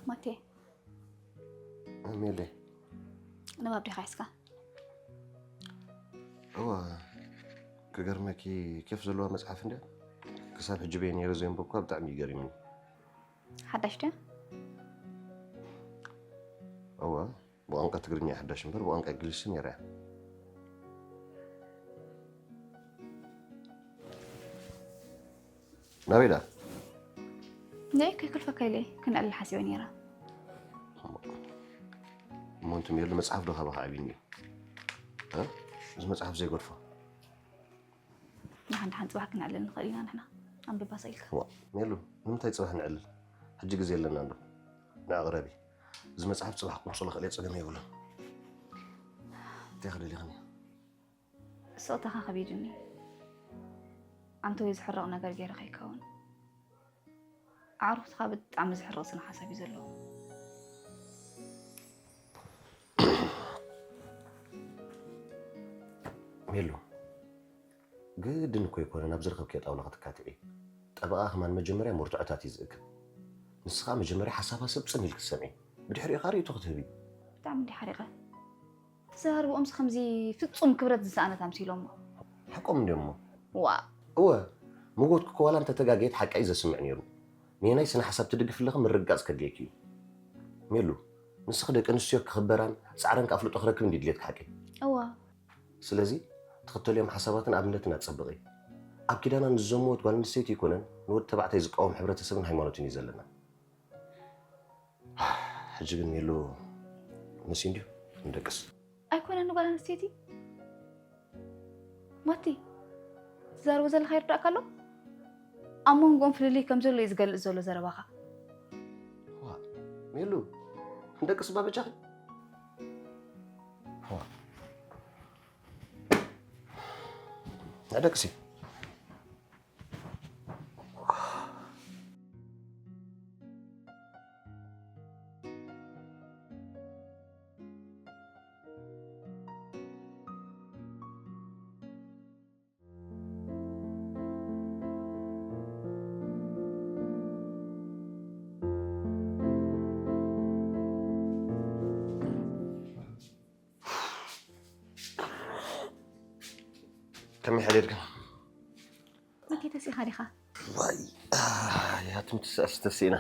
ማቴ፣ ኣሜለ። ንባብ ዲኻ ሒዝካ? እዋ፣ ክገርመኪ ኬፍ ዘለዋ መጽሓፍ እንድያ። ክሳብ ሕጂ በይ ነይረ ዘንበብኳ፣ ብጣዕሚ እዩ ገሪሙኒ። ሓዳሽ ድያ? እዋ፣ ብቋንቋ ትግርኛ ሓዳሽ እምበር ብቋንቋ እንግሊዝሲ ነይራ እያ። ናበይ ደኣ? ንዒ ከይክልፈካ ኢለ ክነዕልል ሓሲበ ነይረ። እሞ፣ እሞ እንተ ሜሉ መጽሓፍ ዶ ካባኻ ዓብዩኒ እዩ? እ? እዚ መጽሓፍ ዘይገድፎ። ደሓን ደሓን ጽባሕ ክነዕልል ንኽእል ኢና ንሕና። ኣንብባ ሰኢልካ። ዋ፣ ሜሉ፣ ንምንታይ ጽባሕ ንዕልል? ሕጂ ግዜ ኣለና እንዶ። ንዓ ቅረቢ። እዚ መጽሓፍ ጽባሕ ቁንጽሎ ክእልየ ጸገም የብሉን። እንታይ ክደልይኽን እየ? ስቕታኻ ከቢዱኒ። ኣንተወይ ዝሕረቕ ነገር ገይረ ከይከውን። ኣዕሩኽትኻ ብጣዕሚ ዘሕርቕ ስነ ሓሳብ እዩ ዘለዎም። ሜሉ፣ ግድን እኮ ኣይኮነን ኣብ ዝረኸብክዮ ጣውላ ክትካትዒ። ጠበቓ ከማን መጀመርያ መርትዖታት እዩ ዝእክብ። ንስኻ መጀመርያ ሓሳባ ሰብ ጽን ኢልኪ ትሰምዒ፣ ብድሕሪኡ ኸኣ ርእይቶ ክትህቢ። ብጣዕሚ እንዲ ሓሪቐ። ተዘራርብኦምሲ ከምዚ ፍጹም ክብረት ዝሰኣነት ኣምሲሎሞ። ሓቆም እንድዮሞ። ዋእ። እወ፣ ምጎትኩ እኮ ዋላ እንተተጋገየት ሓቃይ ዘስምዕ ነይሩ። ንየናይ ስነ ሓሳብ ትድግፍ ኣለኺ ምርግጋጽ ከድልየኪ እዩ። ሜሉ፣ ንስኺ ደቂ ኣንስትዮ ክኽበራን ጻዕረን ከኣፍልጦ ክረክብ እንዲ ድልየትኪ ሓቂ። እወ። ስለዚ ትኽተልዮም ሓሳባትን ኣብነትን ኣጸብቒ። ኣብ ኪዳና ንዘመወት ጓል ኣንስተይቲ ኣይኮነን ንወዲ ተባዕታይ ዝቃወም ሕብረተሰብን ሃይማኖትን እዩ ዘለና። ሕጂ ግን ሜሉ መሲ እንድዩ ንደቅስ። ኣይኮነን ንጓል ኣንስተይቲ። ማቲ፣ ትዛረቦ ዘለኻ ይርዳእካ ኣሎ? ኣብ መንጎኦም ፍልልይ ከም ዘሎ እዩ ዝገልጽ ዘሎ ዘረባኻ። ዋ፣ ሜሉ፣ ንደቅስ እባ በጃኺ። ዋ። ንደቅሲ። ከመይ ሓዲርክን? መከይ ተሲኻ ዲኻ? ዋይ፣ ኣያ፣ ትምትሳእሲ ተሲእና።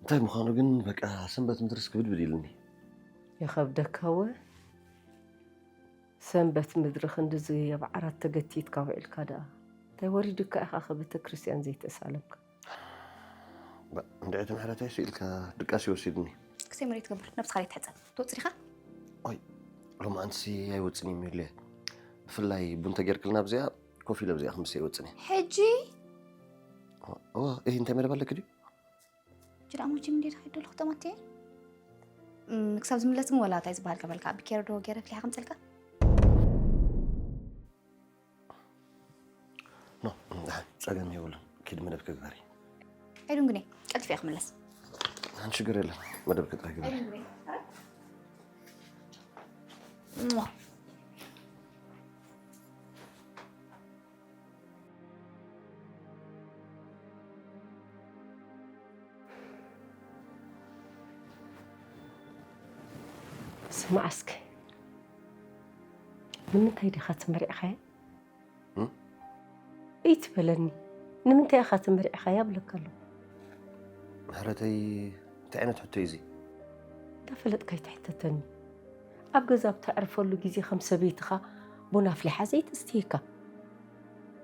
እንታይ ምዃኑ ግን፣ በቃ፣ ሰንበት ምድርስ ክብድብድ ኢሉኒ። ይኸብደካ እወ። ሰንበት ምድሪ ክንድዚ ኣብ ዓራት ተገቲትካ ውዒልካ ደኣ፣ እንታይ ወሪዱካ ኢኻ ከ ቤተ ክርስቲያን ዘይተሳለምካ? ባ-፣ እንድዒ እቲ ምሕረተይ ስኢልካ ድቃስ ይወሲድኒ። ክሰይ መሬት ትገብር፣ ነብስኻ ዘይትሕጸብ። ትወጽእ ዲኻ? ኦይ፣ ሎማዓንትሲ ኣይወጽን እየ ሚሉየ። ብፍላይ ቡን ተጌርክልና ኣብዚኣ፣ ኮፍ ኢለ ኣብዚኣ ክምሰ ይወጽን እየ። ሕጂ? እዋ፣ እህ፣ እንታይ መደብ ኣለኪ ድዩ? ሕጂ ደኣ ሞችም እንዴ ድኻ ይደለኹ ጠማትየ? እም፣ ክሳብ ዝምለስ ግን ወላ እንታይ ዝበሃል ከበልካ፣ ኣብ ኬር ዶ ገይረ ፍሊሓ ከምጸልካ? ኖ፣ ደሓን፣ ጸገም የብሉን። ኪድ መደብኪ ግበሪ። ኣይዱን ግኔ፣ ቀልጢፈ እየ ክምለስ። ደሓን፣ ሽግር የለን። መደብኪ ጥራይ ግበሪ። ኣይዱን ግኔ። ሟ። ስማዕ እስከ፣ ንምንታይ ዲኻ ተመሪዕኻያ? እም? እይትበለኒ፣ ንምንታይ ኢኻ ተመሪዕኻያ እብለካ ኣለኹ። ምሕረተይ፣ እንተ እንታይ ዓይነት ሕቶ እዩ እዚ? እንዳፈለጥካ ኣይትሕተተኒ። ኣብ ገዛ ኣብ ተዕርፈሉ ግዜ ከም ሰበይትኻ ቡን ኣፍሊሓ ዘይተስትየካ።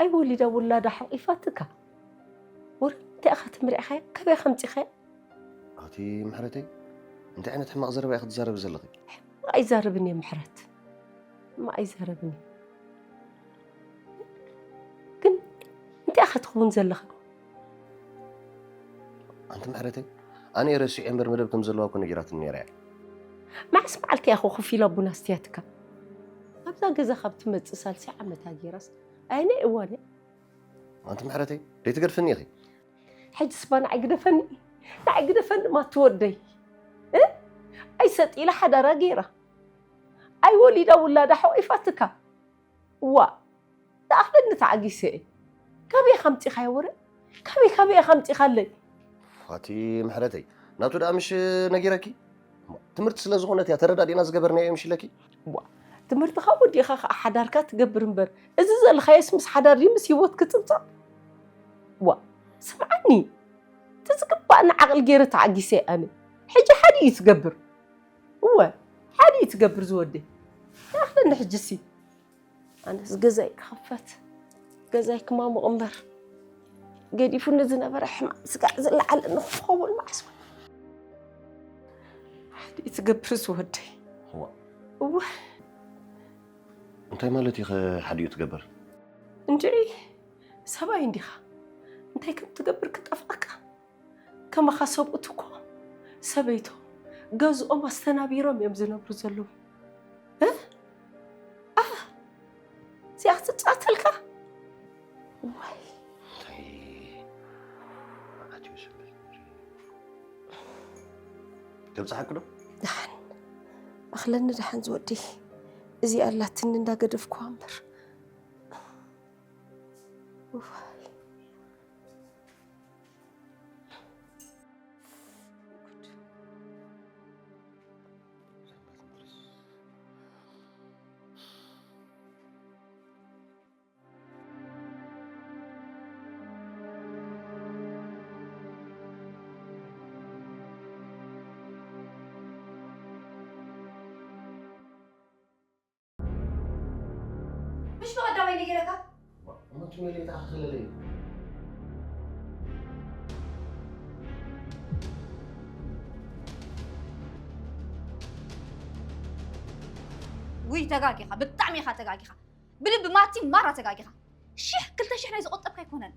ኣይወሊዳ ውላዳ ሓቂፋትካ። ወረ እንታይ ኢኻ ትምርዕኻያ? ካበይ ከምፂኻያ? ኣቲ ምሕረተይ፣ እንታይ ዓይነት ሕማቕ ዘረባ ኢኺ ትዛረቢ ዘለኺ? ኣይዛረብን እየ ምሕረት። እማ ኣይዛረብን እየ። ግን እንታይ ኢኻ ትኸውን ዘለኻ? ኣንቲ ምሕረተይ፣ ኣነ ረሲዐ እምበር መደብ ከም ዘለዋ እኮ ነጊራትኒ ነይራ እያ። መዓስ መዓልቲ እያ ኮፍ ኢላ ቡና ኣስትያትካ? ኣብዛ ገዛ ካብ ትመጽእ ሳልሲ ዓመታ ገይራስ ኣየናይ እዋን እያ? ኣንቲ ምሕረተይ፣ ደይትገድፍኒ ኢኺ። ሕጂ ስባ ንዓይ ግደፈኒ፣ ንዓይ ግደፈኒ ማትወደይ። እ? ኣይሰጥ ኢላ ሓዳራ ገይራ። ኣይወሊዳ ውላዳ ሓቂፋትካ። ዋ፣ ተኣኽለኒ ተዓጊሰ እየ። ካበይ ከምፂኻዮ ወረ? ካበይ ካበይ ኢኻ ኣምፂኻለይ? ኣቲ ምሕረተይ፣ ናቱ ደኣ ምሽ ነጊረኪ? ትምህርቲ ስለ ዝኾነት እያ ተረዳዲእና ዝገበርናዮ ምሽ ኢለኪ? ዋ፣ ትምህርትኻ ወዲእኻ ኸዓ ሓዳርካ ትገብር እምበር፣ እዚ ዘለኻዮስ ምስ ሓዳር ድዩ ምስ ህይወት ክጽብጻብ? ዋ፣ ስምዓኒ፣ እቲ ዝግባኣኒ ዓቕሊ ገይረ ተዓጊሰ እየ ኣነ። ሕጂ ሓደ እዩ ትገብር። እወ፣ ሓደ እዩ ትገብር ዝወደይ። ተኣኽለኒ ሕጂሲ። ኣነስ ገዛይ ክኽፈት፣ ገዛይ ክማሙቕ እምበር፣ ገዲፉኒ ዝነበረ ሕማም ስጋዕ ዝለዓለኒ ክኸውን መዓስ እውን። ሓደ እዩ ትገብር ዝወደይ። እዋ፣ እወ፣ እንታይ ማለት እዩ ሓዲኡ ትገብር? እንድዒ፣ ሰብኣይ እንዲኻ፣ እንታይ ከም ትገብር ክጠፍኣካ? ከማኻ ሰብኡት እኮ ሰበይቶም ገዝኦም ኣስተናቢሮም እዮም ዝነብሩ ዘለዉ። እ? ኣ፣ እዚኣ ክትጻተልካ? ዋይ፣ እንታይ መዓት እዩ ዝብል? ተብጽሓኪ ዶ? ደሓን፣ ኣኽለኒ ደሓን ዝወደይ። እዚኣ ኣላትኒ እንዳገደፍኩዋ እምበር። ዋይ። مش بقدر وين يجي لك؟ እሞ ትሜሊ ተኣኽለለይ። ውይ ተጋጊኻ፣ ብጣዕሚ ኢኻ ተጋጊኻ። ብልቢ ማቲ ማራ ተጋጊኻ። ሽሕ ክልተ ሽሕ ናይ ዝቆጠብካ ኣይኮነን።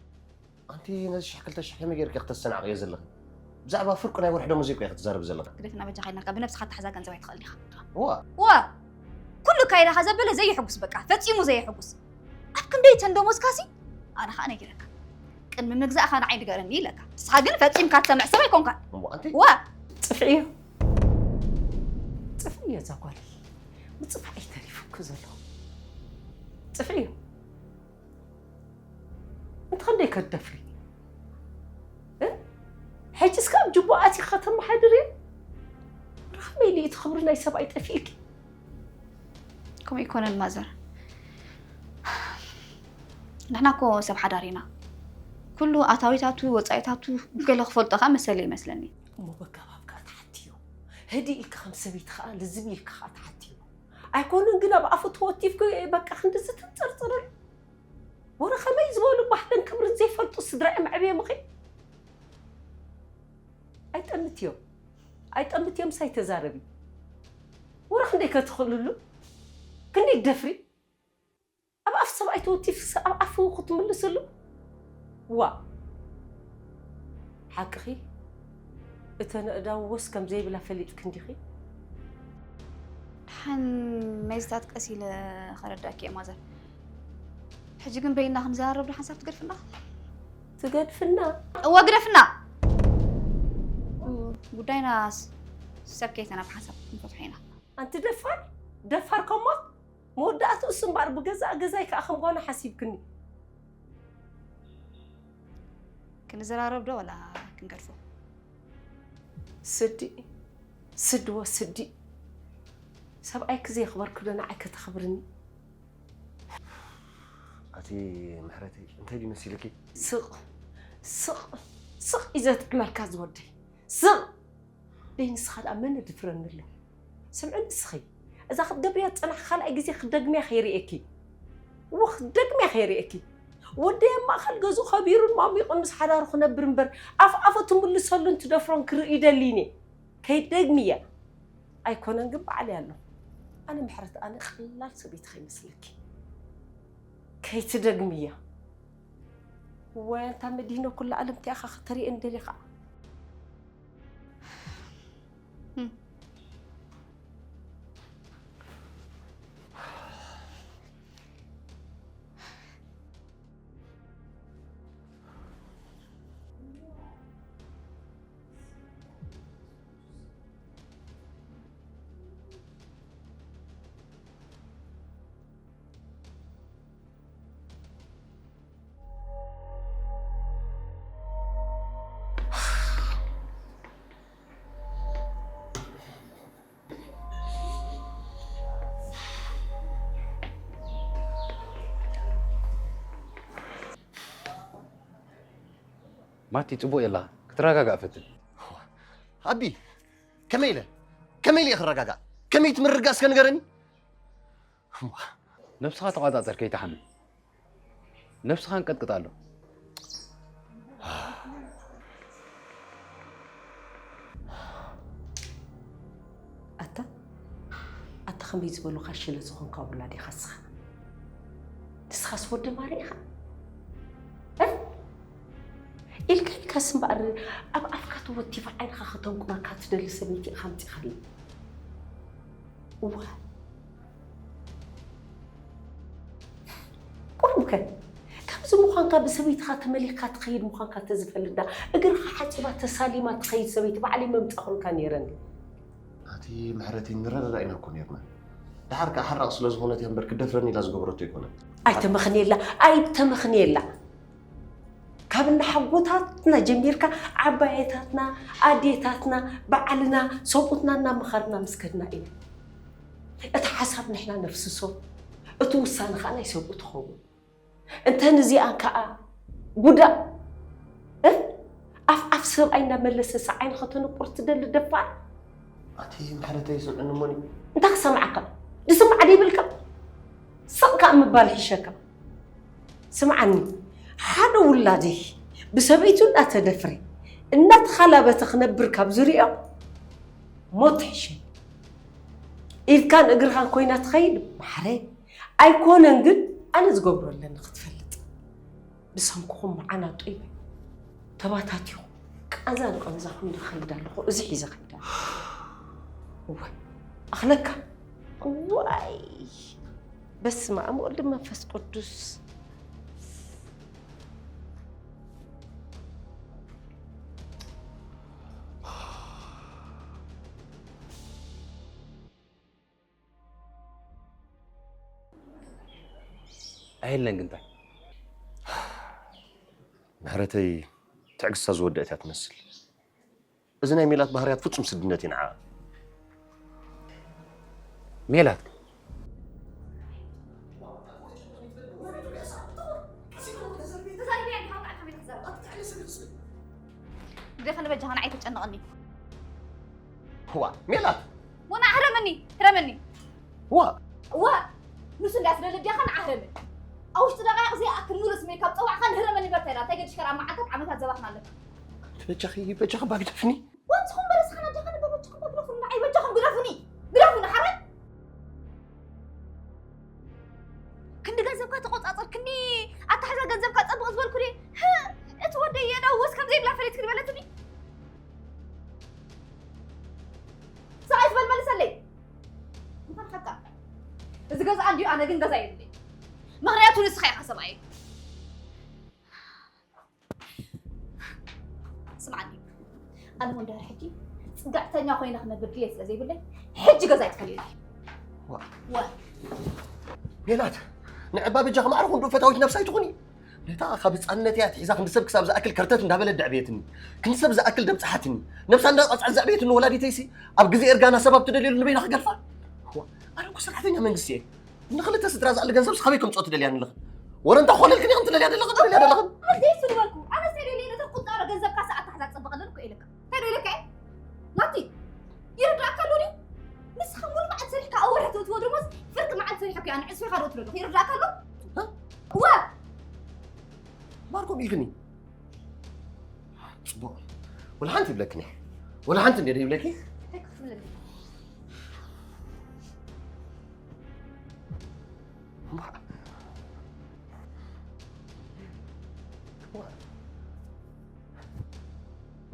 ኣንቲ ነዚ ሽሕ ክልተ ሽሕ ከመይ ጌርኪ ክተስተናዕቕዮ ዘለኺ? ብዛዕባ ፍርቂ ናይ ወርሒ ደሞዝ እኮ ኢኺ ትዛረቢ ዘለኺ። ግደፍና በጃኻ ኢልናካ፣ ብነብስኻ ተሓዛ ገንዘብ ኣይትኽእል ኢኻ። እዋ። እዋ! ኩሉ ካይዳኻ ዘበለ ዘየሕጉስ በቃ፣ ፈጺሙ ዘየሕጉስ። ኣብ ክንደይ ተን ደሞዝካሲ? ኣነ ኸኣ ነጊረካ። ቅድሚ ምግዛእኻ ንዓይ ንገረኒ ኢለካ። ንስኻ ግን ፈጺምካ ትሰምዕ ሰብ ኣይኮንካን። እሞ ኣንቲ እዋ! ጽፍዕዮ። ጽፍዕዮ እዛ ጓለይ። ምጽፋዕ እዩ ተሪፉኪ ዘሎ። ጽፍዕዮ። እንተ ኸንደይ ከትደፍሪ? እ? ሕጂ እስከ ኣብ ጅቦ ኣቲኻ ከተመሓድርዮ? ርኸመይ ኢሉ እቲ ክብሪ ናይ ሰብኣይ ጠፊእኪ? ከምኡ ይኮነን ማዘር። ንሕና እኮ ሰብ ሓዳር ኢና። ኩሉ ኣታዊታቱ፣ ወጻኢታቱ ገለ ክፈልጦ ከኣ መሰለ ይመስለኒ። እሞ በጋባብ ከኣ ተሓትዮ። ህድእ ኢልካ ከም ሰበይቲ ከኣ ልዝብ ኢልካ ከኣ ተሓትዮ። ኣይኮነን ግን ኣብ ኣፉ ተወቲፍኩ በቃ ክንድዚ ትንጽርጽርሉ። ወረ ከመይ ዝበሉ ባህልን ክብርን ዘይፈልጡ ስድራ እዮም ኣዕብዮምኺ? ኣይጠምትዮም። ኣይጠምትዮም ሳይ ተዛረቢ። ወረ ክንደይ ከትኽእልሉ? ክንደይ ደፍሪ? ኣብ ኣፍ ሰብኣይ ተወቲፍስ ኣብ ኣፉ ክትምልስሉ? ዋ! ሓቅኺ እተን ኣእዳው ወስ ከም ዘይብላ ፈሊጥኪ እንዲኺ? ደሓን ናይዝታት ቀስ ኢለ ከረዳእኪ እየ ማዘር። ሕጂ ግን በይና ክንዘራረብ ዶ ሓንሳብ ትገድፍና? ትገድፍና? እወ ግደፍና። ጉዳይና ሰብ ከይተና ብሓንሳብ ክንፈትሖ ኢና። ኣንቲ ደፋር ደፋር ከሞት መወዳእትኡ ስምባር ብገዛእ ገዛይ ከኣ ከም ጓና ሓሲብክኒ። ክንዘራረብ ዶ ወላ ክንገድፎ? ስዲ ስዲ ወስዲ ሰብኣይኪ ዘየኽበርኪ ዶ ንዓይ ከተኽብርኒ? ኣቲ ምሕረተይ እንታይ ድዩ መሲልኪ? ስቕ ስቕ ስቕ እዩ ዘጥዕመልካ ዝወደይ ስቕ ደይ ንስኻ ደኣ መን ድፍረኒ ኣሎ? ስምዒ ንስኺ፣ እዛ ክትገብርያ ዝጸናሕኪ ካልኣይ ግዜ ክደግምያ ከይርእየኪ። እወ፣ ክትደግምያ ከይርእየኪ። ወደይ ኣብ ማእከል ገዝኡ ከቢሩን ማሚቑን ምስ ሓዳሩ ክነብር እምበር፣ ኣፍ ኣፉ ትምልሰሉን ትደፍሮን ክርኢ ይደሊ እየ። ከይትደግምያ። ኣይኮነን ግን በዓለይ ኣለኹ። ኣነ ምሕረት፣ ኣነ ቀላል ሰበይቲ ከይመስለኪ። ከይትደግምያ። እዋይ፣ ኣንታ መዲኖ፣ ኩላ ዓለም እቲኣ ኢኻ ከተርእየኒ ደሊኻ። ማቲ፣ ጽቡቕ የላ፣ ክትረጋጋእ ፈትን። ኣቢ፣ ከመይ ኢለ ከመይ ኢለ ክረጋጋእ? ከመይ ትምርጋስ ከንገረኒ? ነብስኻ ተቋጻጸር፣ ከይትሓምን። ነብስኻ እንቀጥቅጥ ኣሎ። ኣታ ኣታ ከመይ ዝበሉኻ ሽለ ዝኾንካ ውላድ ኢኻ ንስኻ። ንስኻስ ወዲ ማሪ ኢኻ። ኢልካ ኢልካስ እምበኣር ኣብ ኣፍካ ተወቲፋ ዓይንኻ ከተንቁረካ ትደሊ ሰበይቲ ኢኻ ኣምጺኻለይ። እዋ ቁሩብ ከ ከምዚ ምዃንካ ብሰበይትኻ ተመሊኽካ ትኸይድ ምዃንካ ተዝፈልጥ ዳ እግርኻ ሓጺባ ተሳሊማ ትኸይድ ሰበይቲ ባዕለይ መምጻኹልካ ነይረኒ። ኣቲ ምሕረተይ ንረዳዳእ ኢና እኮ ነይርና። ደሓር ከኣ ሓራቕ ስለ ዝኾነት እያ እምበር ክደፍረኒ ኢላ ዝገበረቶ ኣይኮነን። ኣይተመኽንየላ ኣይተመኽንየላ። ካብ እንዳ ሓጎታትና ጀሚርካ ዓባየታትና ኣዴታትና ባዕልና ሰብኡትና እናመኸርና ምስ ከድና ኢና። እቲ ሓሳብ ንሕና ነፍስሶ፣ እቲ ውሳነ ከዓ ናይ ሰብኡ ትኸውን። እንተ ንዚኣን ከዓ ጉዳእ እ ኣፍ ኣፍ ሰብኣይ እናመለሰ ሰዓይ ንኸተንቁር ትደሊ ደፋር። ኣቲ ምሕረተይ ስምዕኒ እሞኒ። እንታይ ክሰምዓካ? ዝስማዕ ደይብልካ? ስቕ ከዓ ምባል ይሕሸካ። ስምዓኒ፣ ሓደ ውላደይ ብሰበይቱ እናተደፍረ እናተኻላበተ ክነብር ካብ ዝሪኦ ሞት ትሕሸኒ ኢልካን እግርኻን ኮይና ትኸይድ ማሕረ ኣይኮነን ግን ኣነ ዝገብሮ ኣለኒ ክትፈልጥ ብሰንክኹም መዓናጡ ይበል ተባታቲኹ ቃንዛ ንቐንዛኹም ኢለ ክኸይድ ኣለኹ እዚ ሒዘ ኸይድ ኣለኹ እወ ኣኽለካ ዋይ በስመ ኣብ ወወልድ መንፈስ ቅዱስ ኣይለን ግንታይ ምሕረተይ ትዕግስታ ዝወደአት እያ ትመስል እዚ ናይ ሜላት ባህርያት ፍጹም ስድነት እዩ ንዓ ሜላት ግደፈኒ በጃኻ ንዓይ ተጨንቐኒ ዋ ሜላት ወና ኣህረመኒ ህረመኒ ዋ ዋ ንሱ እንዳስ ደለድያኻ ንዓህረመኒ ኣብ ውሽጢ ደቂቕ ዘይኣክል ሙሉእ ስመይ ካብ ፀዋዕካ ንህረመኒ በርታ ኢላ እንታይ ገዲሽካ ኣብ መዓልታት ዓመታት ዘባኽና ኣለካ በጃኺ በጃኺ ባግደፍኒ ወንዝኹም በረስኻና ጃኻ ንበረችኹም በግደፉኒ ንዓይ በጃኹም ግደፉኒ ግደፉኒ ሓረ ክንዲ ገንዘብካ ተቆጻጸር ክንዲ ኣታሕዛ ገንዘብካ ጸብቕ ዝበልኩ ድየ እቲ ወደይ የዳውስ ከም ዘይብላ ፈሊጥክ ድበለትኒ ሰብኣይ ዝበል መልሰለይ እንኳን ሓቃ እዚ ገዛ እንዲዩ ኣነ ግን ገዛ የብለይ ምኽንያቱ ንስኻ ኢኻ ሰብኣይ ስምዓኒ ኣነ እውን ድሕሪ ሕጂ ፅግዕተኛ ኮይነ ክነብር ድሌት ስለ ዘይብለይ ሕጂ ገዛ ይትፈልየኒ ሜላት ንዕባ በጃ ከማዕረ ክንዱ ፈታዊት ነብሳ ኣይትኹኒ ነታ ካብ ህፃንነት እያ ትሒዛ ክንዲ ሰብ ክሳብ ዝኣክል ከርተት እንዳበለት ደዕብየትኒ ክንዲ ሰብ ዝኣክል ደብፅሓትኒ ነብሳ እንዳቐፅዐት ዘዕብየትኒ ወላዲተይሲ ኣብ ግዜ እርጋና ሰብ ኣብ ትደልየሉ ንበይና ክገድፋ ኣነ እኮ ሰራሕተኛ መንግስቲ እየ ንኽልተ ስድራ ዝኣሊ ገንዘብ ስኻበይ ከምፅኦ ትደልያ ንለኽን ወረ እንታ ኮለልክን ኢኽን ትደልያ ደለኽን ትደልያ ደለኽን ኣዝየ እሱ ዝበልኩ ኣነስ ተደልየ ነተ ቁጣሮ ገንዘብካ ሰኣት ታሕዛ ፅብቕ ኣለልኩ ኢለካ እንታይ ዶ ኢለካ እየ ናቲ ኢልክኒ። ጽቡቕ። ወላ ሓንቲ ይብለክኒ። ወላ ሓንቲ እንዴ ይብለኪ?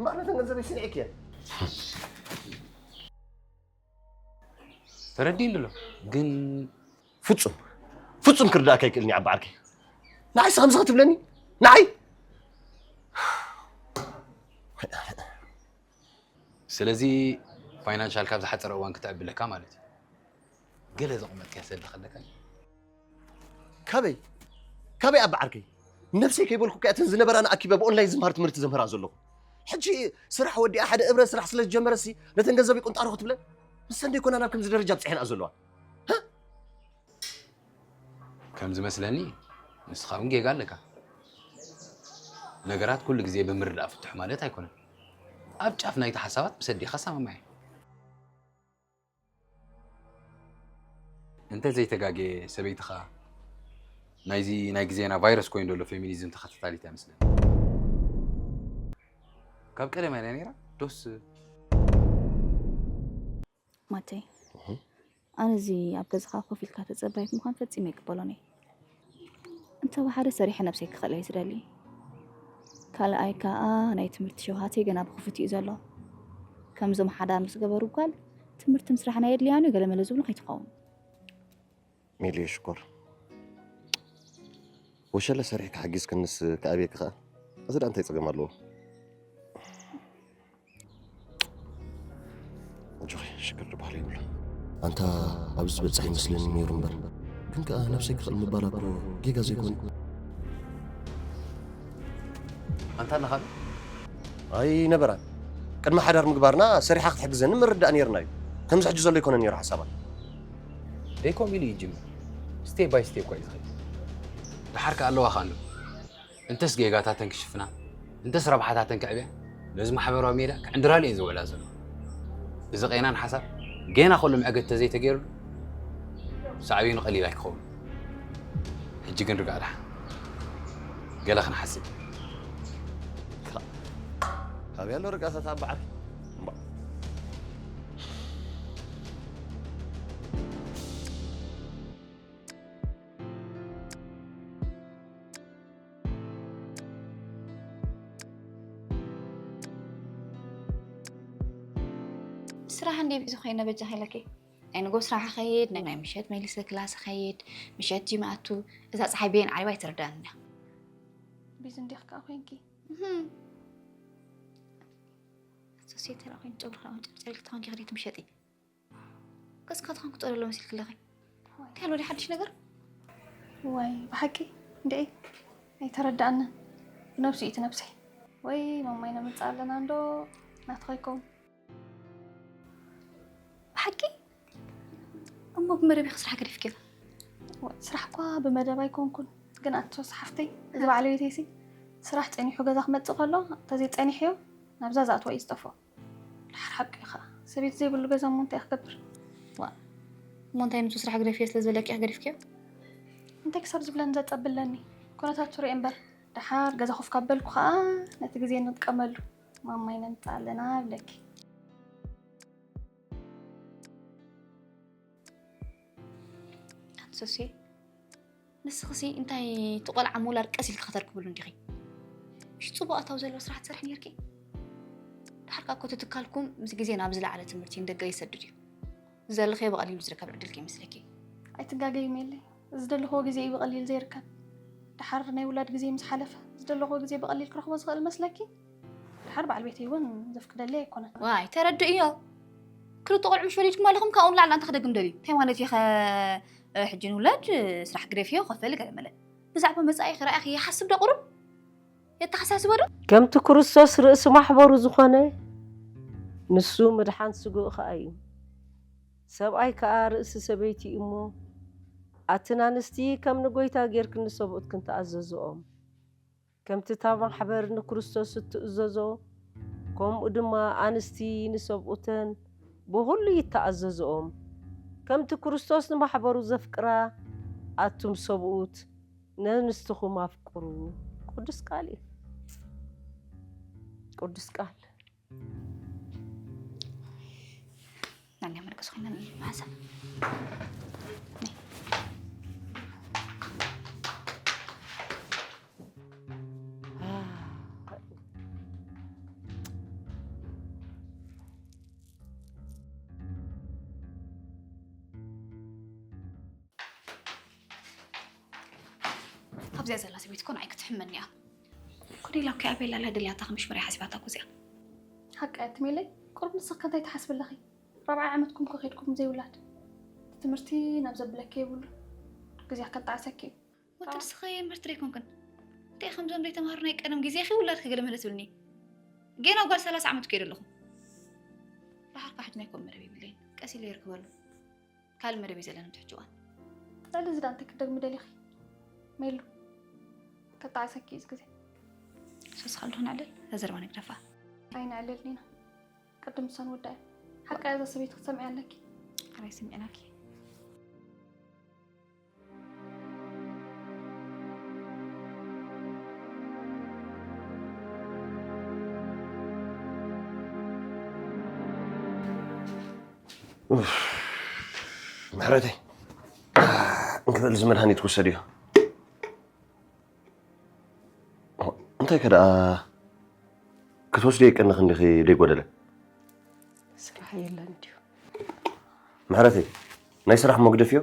ማለት ገንዘበይ ስንዒክ እየ። ተረዲእኒ ኣሎ ግን ፍጹም ፍጹም ክርዳእካ ኣይክእልን እዩ ዓቢ ዓርከይ። ንዓይስ ከምዚ ክትብለኒ? ንዓይ? ስለዚ ፋይናንሻል ካብ ዝሓፀረ እዋን ክተዕብለካ ማለት እዩ። ገለ ዘቐመጥካያ ሰልዲ ከለካ ካበይ ካበይ ዓቢ ዓርከይ? ነብሰይ ከይበልኩ እተን ዝነበራና ኣኪበ ብኦንላይን ዝምሃር ትምህርቲ ዘምህራ ዘለኹ። ሕጂ ስራሕ ወዲኣ ሓደ እብረ ስራሕ ስለ ዝጀመረሲ ነተን ገንዘብ ይቁንጣሮ ክትብለን ንሰን ደይኮና ናብ ከምዚ ደረጃ ኣብፅሐንኣ ዘለዋ። ከም ዝመስለኒ ንስኻ እውን ጌጋ ኣለካ። ነገራት ኩሉ ግዜ ብምርዳእ ፍትሑ ማለት ኣይኮነን። ኣብ ጫፍ ናይቲ ሓሳባት ምስ ኣዴኻ ሰማማዕ። እንተ ዘይተጋግየ ሰበይትኻ ናይዚ ናይ ግዜና ቫይረስ ኮይኑ ዘሎ ፌሚኒዝም ተኸታታሊት ኣይመስለኒ። ካብ ቀደም እያ ነይራ ዶስ ማተይ፣ ኣነ እዚ ኣብ ገዛኻ ኮፍ ኢልካ ተጸባይት ምዃን ፈጺመ ኣይቅበሎን እየ። እንተ ብሓደ ሰሪሐ ነብሰይ ክኽእል እየ ዝደሊ። ካልኣይ ከኣ ናይ ትምህርቲ ሸውሃተይ ገና ብኽፉት እዩ ዘሎ። ከምዞም ሓዳር ምስ ገበሩ ጓል ትምህርትን ስራሕን ኣየድልያን እዩ ገለመለ ዝብሉ ከይትኸውን። ሜልየ ሽኮር ወሸለ ሰሪሕካ ሓጊዝክንስ ክኣብየኪ ከኣ እዚ ደኣ እንታይ ጸገም ኣለዎ? ኣጆኺ ሽግር ዝበሃል የብሉን። ኣንታ ኣብዚ ዝበጽሕ ይመስለኒ ነይሩ እምበር ግን ከኣ ነብሰይ ክኽእል ምባል እኮ ጌጋ ዘይኮን። ኣንታ ናኻሉ ኣይነበራን። ቅድሚ ሓዳር ምግባርና ሰሪሓ ክትሕግዘኒ ምርዳእ ነይርና እዩ። ከምዚ ሕጂ ዘሎ ኣይኮነን ነይሩ ሓሳባ። ደይ ከምኡ ኢሉ ይጅምር። ስቴፕ ባይ ስቴፕ እኳ እዩ ዝኸይድ። ደሓር ከኣ ኣለዋ ከ ኣሎ። እንተስ ጌጋታተን ክሽፍና፣ እንተስ ረብሓታተን ከዕብያ፣ ነዚ ማሕበራዊ ሜዳ ክዕንድራሉ እየን ዝውዕላ ዘለዋ። እዚ ቄናን ሓሳብ ጌና ከሎ መዕገቲ ተዘይተገይርሉ ሳዕቤኑ ቀሊል ኣይክኸውን። ሕጂ ግን ርጋእ ደሓን ገለ ክንሓስብ። ካበይ ኣሎ ርጋታት ኣብ በዓል? እምባ። ስራሕ እንዴ ቢዚ ኮይነ በጃ ከይለኪ ናይ ንጎ ስራሕ ኸይድ ናይ ናይ ምሸት መሊሰ ክላስ ኸይድ ምሸት ጂም ኣቱ እዛ ፀሓይ በየን ዓሪባ ኣይትርዳን እንዲያ ቢዚ እንዲኽ ከዓ ኮይንኪ ሶሴተ ላ ኮይን ጨጉሪ ላ ጨርጨር ኢልክ ተኾንኪ ክዴት ምሸጢ ከስካ ተኾንኩ ጠለሎ መሲልክ ኣለኺ እንታይ ኣሎ ወዲ ሓድሽ ነገር ዋይ ብሓቂ እንድዒ ኣይተረዳኣንን ብነብሱ እዩ እቲ ነብሰይ ወይ ማማይ ነምፅእ ኣለና እንዶ ናትኸ ይከውን ብሓቂ እሞ ብመደብ ኢኺ ስራሕ ገዲፍኪ ስራሕ እኳ ብመደብ ኣይኮንኩን ግን ኣቶስ ሓፍተይ እዚ ባዕለቤተይሲ ስራሕ ፀኒሑ ገዛ ክመፅእ ከሎ እንተዘይፀኒሕዮ ናብዛ ዝኣትዋ እዩ ዝጠፍኦ ድሓር ሓቂ እዩ ከዓ ሰበይቲ ዘይብሉ ገዛ እሞ እንታይ ክገብር እሞ እንታይ ንሱ ስራሕ ግደፍዮ ስለ ዝበለኪ ኢኺ ገዲፍክዮ እንታይ ክሳብ ዝብለን ዘፀብለኒ ኩነታት ትሪኦ እምበር ደሓር ገዛ ኮፍ ካብ በልኩ ከዓ ነቲ ግዜ ንጥቀመሉ ማማይ ነምፅእ ኣለና እብለኪ ኣንሶሴ ንስኽሲ እንታይ እቲ ቆልዓ ምውላድ ቀስ ኢልኪ ከተርክብሉ እንዲኺ ምሽ ፅቡቅ ኣታዊ ዘለዎ ስራሕ ትሰርሒ ነርኪ ድሓር ካብ ኮቲ ትካልኩም ምስ ግዜ ናብ ዝለዓለ ትምህርቲ ንደገ ይሰድድ እዩ ዝደለኽዮ ብቐሊሉ ዝርከብ ዕድል ከይመስለኪ ኣይትጋገይ ሜለይ ዝደለኽዎ ግዜ እዩ ብቐሊል ዘይርከብ ድሓር ናይ ውላድ ግዜ ምስ ሓለፈ ዝደለኽዎ ግዜ ብቐሊል ክረኽቦ ዝኽእል መስለኪ ድሓር በዓል ቤተይ እውን ዘፍቅደለይ ኣይኮነን ዋይ ተረድእዮ ክልተ ቆልዑ ምሽ ወሊድኩም ኣለኹም ካብኡ ንላዕሊ እንታይ ክደግም ደልዩ እንታይ ማለት እዩ ከ ሕጂ ንውለድ ስራሕ ግደፍዮ ከፈሊ ገለ መለ ብዛዕባ መፃኢ ክረኣኺ ይሓስብ ዶ ቁሩብ የተሓሳስቦ ዶ ከምቲ ክርስቶስ ርእሲ ማሕበሩ ዝኾነ ንሱ ምድሓን ስግኡ ኸኣ እዩ ሰብኣይ ከኣ ርእሲ ሰበይቲ እዩ እሞ ኣትን ኣንስቲ ከም ንጎይታ ጌርክን ንሰብኡትክን ተኣዘዝኦም ከምቲ እታ ማሕበር ንክርስቶስ እትእዘዞ፣ ከምኡ ድማ ኣንስቲ ንሰብኡተን ብኹሉ ይተኣዘዝኦም። ከምቲ ክርስቶስ ንማሕበሩ ዘፍቅራ፣ ኣቱም ሰብኡት ነንስትኹም ኣፍቅሩ። ቅዱስ ቃል እዩ። ቅዱስ ቃል። ናንያ መርገስ ኮይና ማዛ። ኣብዚኣ ዘላ ሰበይቲ እኮ ንዓይ ክትሕመኒ እያ። ኮዴላ እኮ ኣቤላ ኣላ ደልያታ ከም ሽመርያ ሓሲባታ እኮ እዚኣ። ሓቃ እያ ትሜለይ። ቁሩብ ንስኺ ከ እንታይ ትሓስቢ ኣለኺ? ራብዓይ ዓመትኩም እኮ ከይድኩም ዘይውላድ። እቲ ትምህርቲ ናብ ዘብለኪ የብሉ። ግዜ ከጣዕሰኪ እዩ። ወዲ ንስኺ ምህርቲ ደይኮንክን። እንታይ ከምዞም ዘይተምሃሩ ናይ ቀደም ግዜኺ ውላድኪ ገለ መለ ትብልኒ። ጌና ጓል ሰላሳ ዓመት ከይደ ኣለኹ። ደሓርካ ሕጂ ናይ ኮም መደብ የብለይን። ቀስ ኢለ ይርክበሉ። ካልእ መደብ እዩ ዘለና ትሕጂ እዋን። ልዕሊ እዚ ዳ እንታይ ክትደግሚ ደሊኺ? ሜሉ፣ ከጣዕሰኪ እዩ እዚ ግዜ። ሶስ ካልዶ ነዕልል፣ እዛ ዘረባ ንግደፋ። ኣይነዕልል ሊና። ቅድም እሷን ወዳእያ። ሓቃ እዛ ሰበይቲ ክትሰምዕያ ኣለኪ። ኣራይ ስምዕናኪ። ኡፍ፣ ምሕረተይ፣ እንክበል እዚ መድሃኒት ክውሰድ እዩ። እንታይ ከ ደኣ ክትወስድዮ ይቀኒ ክንዲኺ ደይጎደለ? ስራሕ የለን ድዩ? ምሕረተይ፣ ናይ ስራሕ መጉደፍዮ?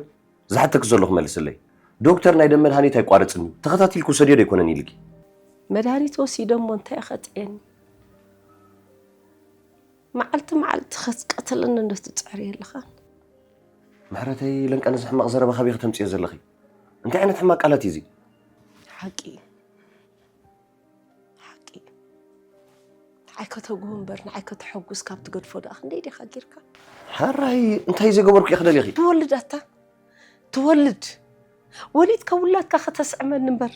ዝሓተኪ ዘለኹ መልስለይ። ዶክተር ናይ ደም መድሃኒት ኣይቋርጽን እዩ። ተኸታቲልኪ ውሰድዮ ደይኮነን ኢልኪ? መድሃኒት ወሲደ እሞ እንታይ እየ ከጥዕየኒ? መዓልቲ መዓልቲ ከስቀትለኒ እንዶ ትጽዕሪ ኣለኻን። ምሕረተይ፣ ለንቀ ነዚ ሕማቕ ዘረባ ካበይ ከተምጽዮ ዘለኺ? እንታይ ዓይነት ሕማቕ ቃላት እዩ እዚ? ሓቂ እዩ። ሓቂ እዩ። ንዓይ ከተጉህ እምበር ንዓይ ከተሐጉስ ካብ ትገድፎ ደኣ ክንደይ ዲኻ ጌርካ? ሕራይ እንታይ ዘይገበርኩ ኢኺ ደሊኺ? ትወልድ ኣታ፣ ትወልድ። ወሊድካ ውላድካ ከተስዕመኒ እምበር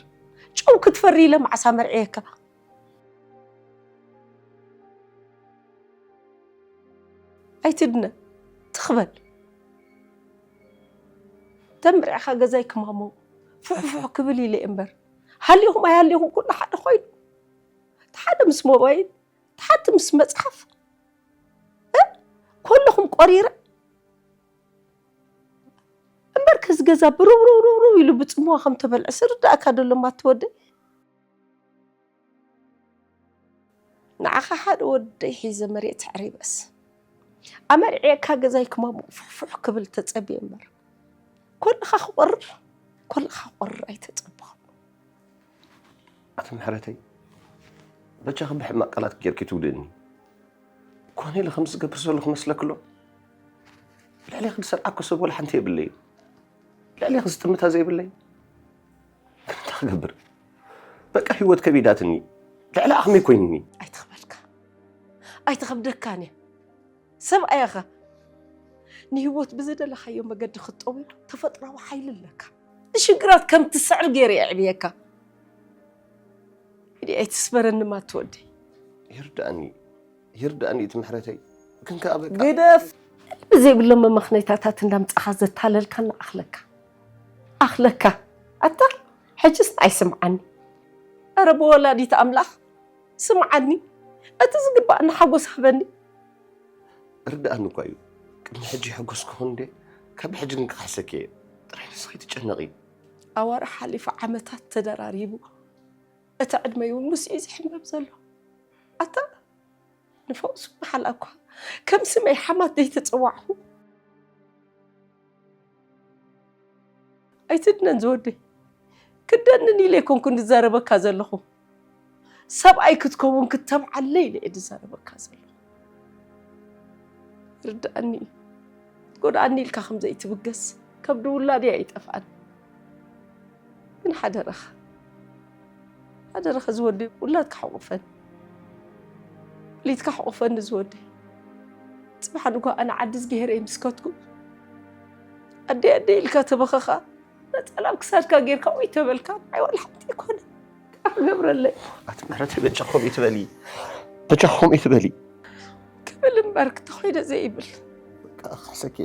ጨው ክትፈሪ ኢለ መዓስ ኣመርዕየካ? ኣይትድነ፣ ትኽበል። ተምርዕኻ ገዛይ ክማሞ ፍሕፍሕ ክብል ኢለ እየ እምበር፣ ሃሊኹም ኣይሃሊኹም ኩሉ ሓደ ኮይኑ። እቲ ሓደ ምስ ሞባይል፣ እቲ ሓንቲ ምስ መጽሓፍ። እ? ኮለኹም ቆሪረ። እምበር ከዚ ገዛ ብርብርብርብርብ ኢሉ ብጽምዋ ከም ተበልዐ ስርዳእካ ደሎ ማትወደይ። ንዓኻ ሓደ ወደይ ሒዘ መሬት ኣዕሪበስ ኣመርዕየካ ገዛይ ክማሙ ፍሕፍሕ ክብል ተጸብየ እምበር፣ ኮልኻ ክቆርር፣ ኮልኻ ክቆርር ኣይተጸበኹን። ኣቲ ምሕረተይ፣ በጃኺ ብሕማቕ ቃላት ጌርኪ ትጉድእኒ። ኮነ ኢለ ከምዚ ዝገብር ዘለኹ መስለኪ ኣሎ? ልዕሌኺ ዝሰርዓኮ ሰብ ወላ ሓንቲ የብለይን። ልዕሌኺ ዝጥምታ ዘይብለይ። ግን እንታይ ክገብር? በቃ ህይወት ከቢዳትኒ። ልዕሊ ዓቕመይ ኮይኑኒ። ኣይትኽበልካ። ኣይትኸብደካን እያ። ሰብኣይ ኢኻ። ንህይወት ብዝደለኻዮ መገዲ ክትጠውዮ ተፈጥራዊ ሓይሊ ኣለካ። ንሽግራት ከም ትስዕር ገይረ የዕብየካ። እንዲ ኣይትስበረኒ ማትወደይ። ይርዳእኒ፣ ይርዳእኒ እቲ ምሕረተይ። ግን ከኣ በቃ ግደፍ። ብዘይብሎም መመኽነይታታት እንዳምጻኻ ዘታለልካን ኣኽለካ። ኣኽለካ። ኣታ፣ ሕጅስ ኣይስምዓኒ። ኣረ ብወላዲት ኣምላኽ ስምዓኒ። እቲ ዝግባኣኒ ሓጎስ ሃበኒ። ርዳእኒ እኳ እዩ። ቅድሚ ሕጂ ይሕጎስኩ ኹን እንዴ? ካብ ሕጂ ግን ክኽሕሰኪ እየ። ጥራይ ንስኺ ትጨነቒ። ኣዋርሕ ሓሊፉ ዓመታት ተደራሪቡ። እቲ ዕድመይ እውን ምስኡ እዩ ዝሕምበብ ዘሎ። ኣታ ንፈውሱ መሓላ እኳ ከም ስመይ ሓማት ዘይተጸዋዕኹ። ኣይትድነን ዝወደይ። ክደንን ኢለ ኣይኮንኩን ዝዛረበካ ዘለኹ። ሰብኣይ ክትከውን ክተብዓለይ ኢለ እየ ዝዛረበካ ዘለኹ። ርድኣኒ እዩ። ጎድኣኒ ኢልካ ከም ዘይትብገስ ከብዲ ውላደይ ኣይጠፍኣን። ግን ሓደራኻ፣ ሓደራኻ ዝወደይ ውላድካ ሕቑፈኒ። ወሊድካ ሕቑፈኒ ዝወደይ። ጽባሕ ንግሆ ኣነ ዓዲ ዝገሄረ ምስ ከድኩ፣ ኣደይ ኣደይ ኢልካ ተበኸኻ፣ ነጸላ ኣብ ክሳድካ ጌርካ ኦይ ተበልካ፣ ንዓይ ዋላ ሓንቲ ኣይኮነ። እንታይ ክገብረለይ? ኣቲ ምሕረተይ በጃ ከምኡ ይትበሊ። በጃ ከምኡ ይትበሊ። ክብል እምበር ክተኾይደ ዘይብል። በቃ ክሕሰኪ፣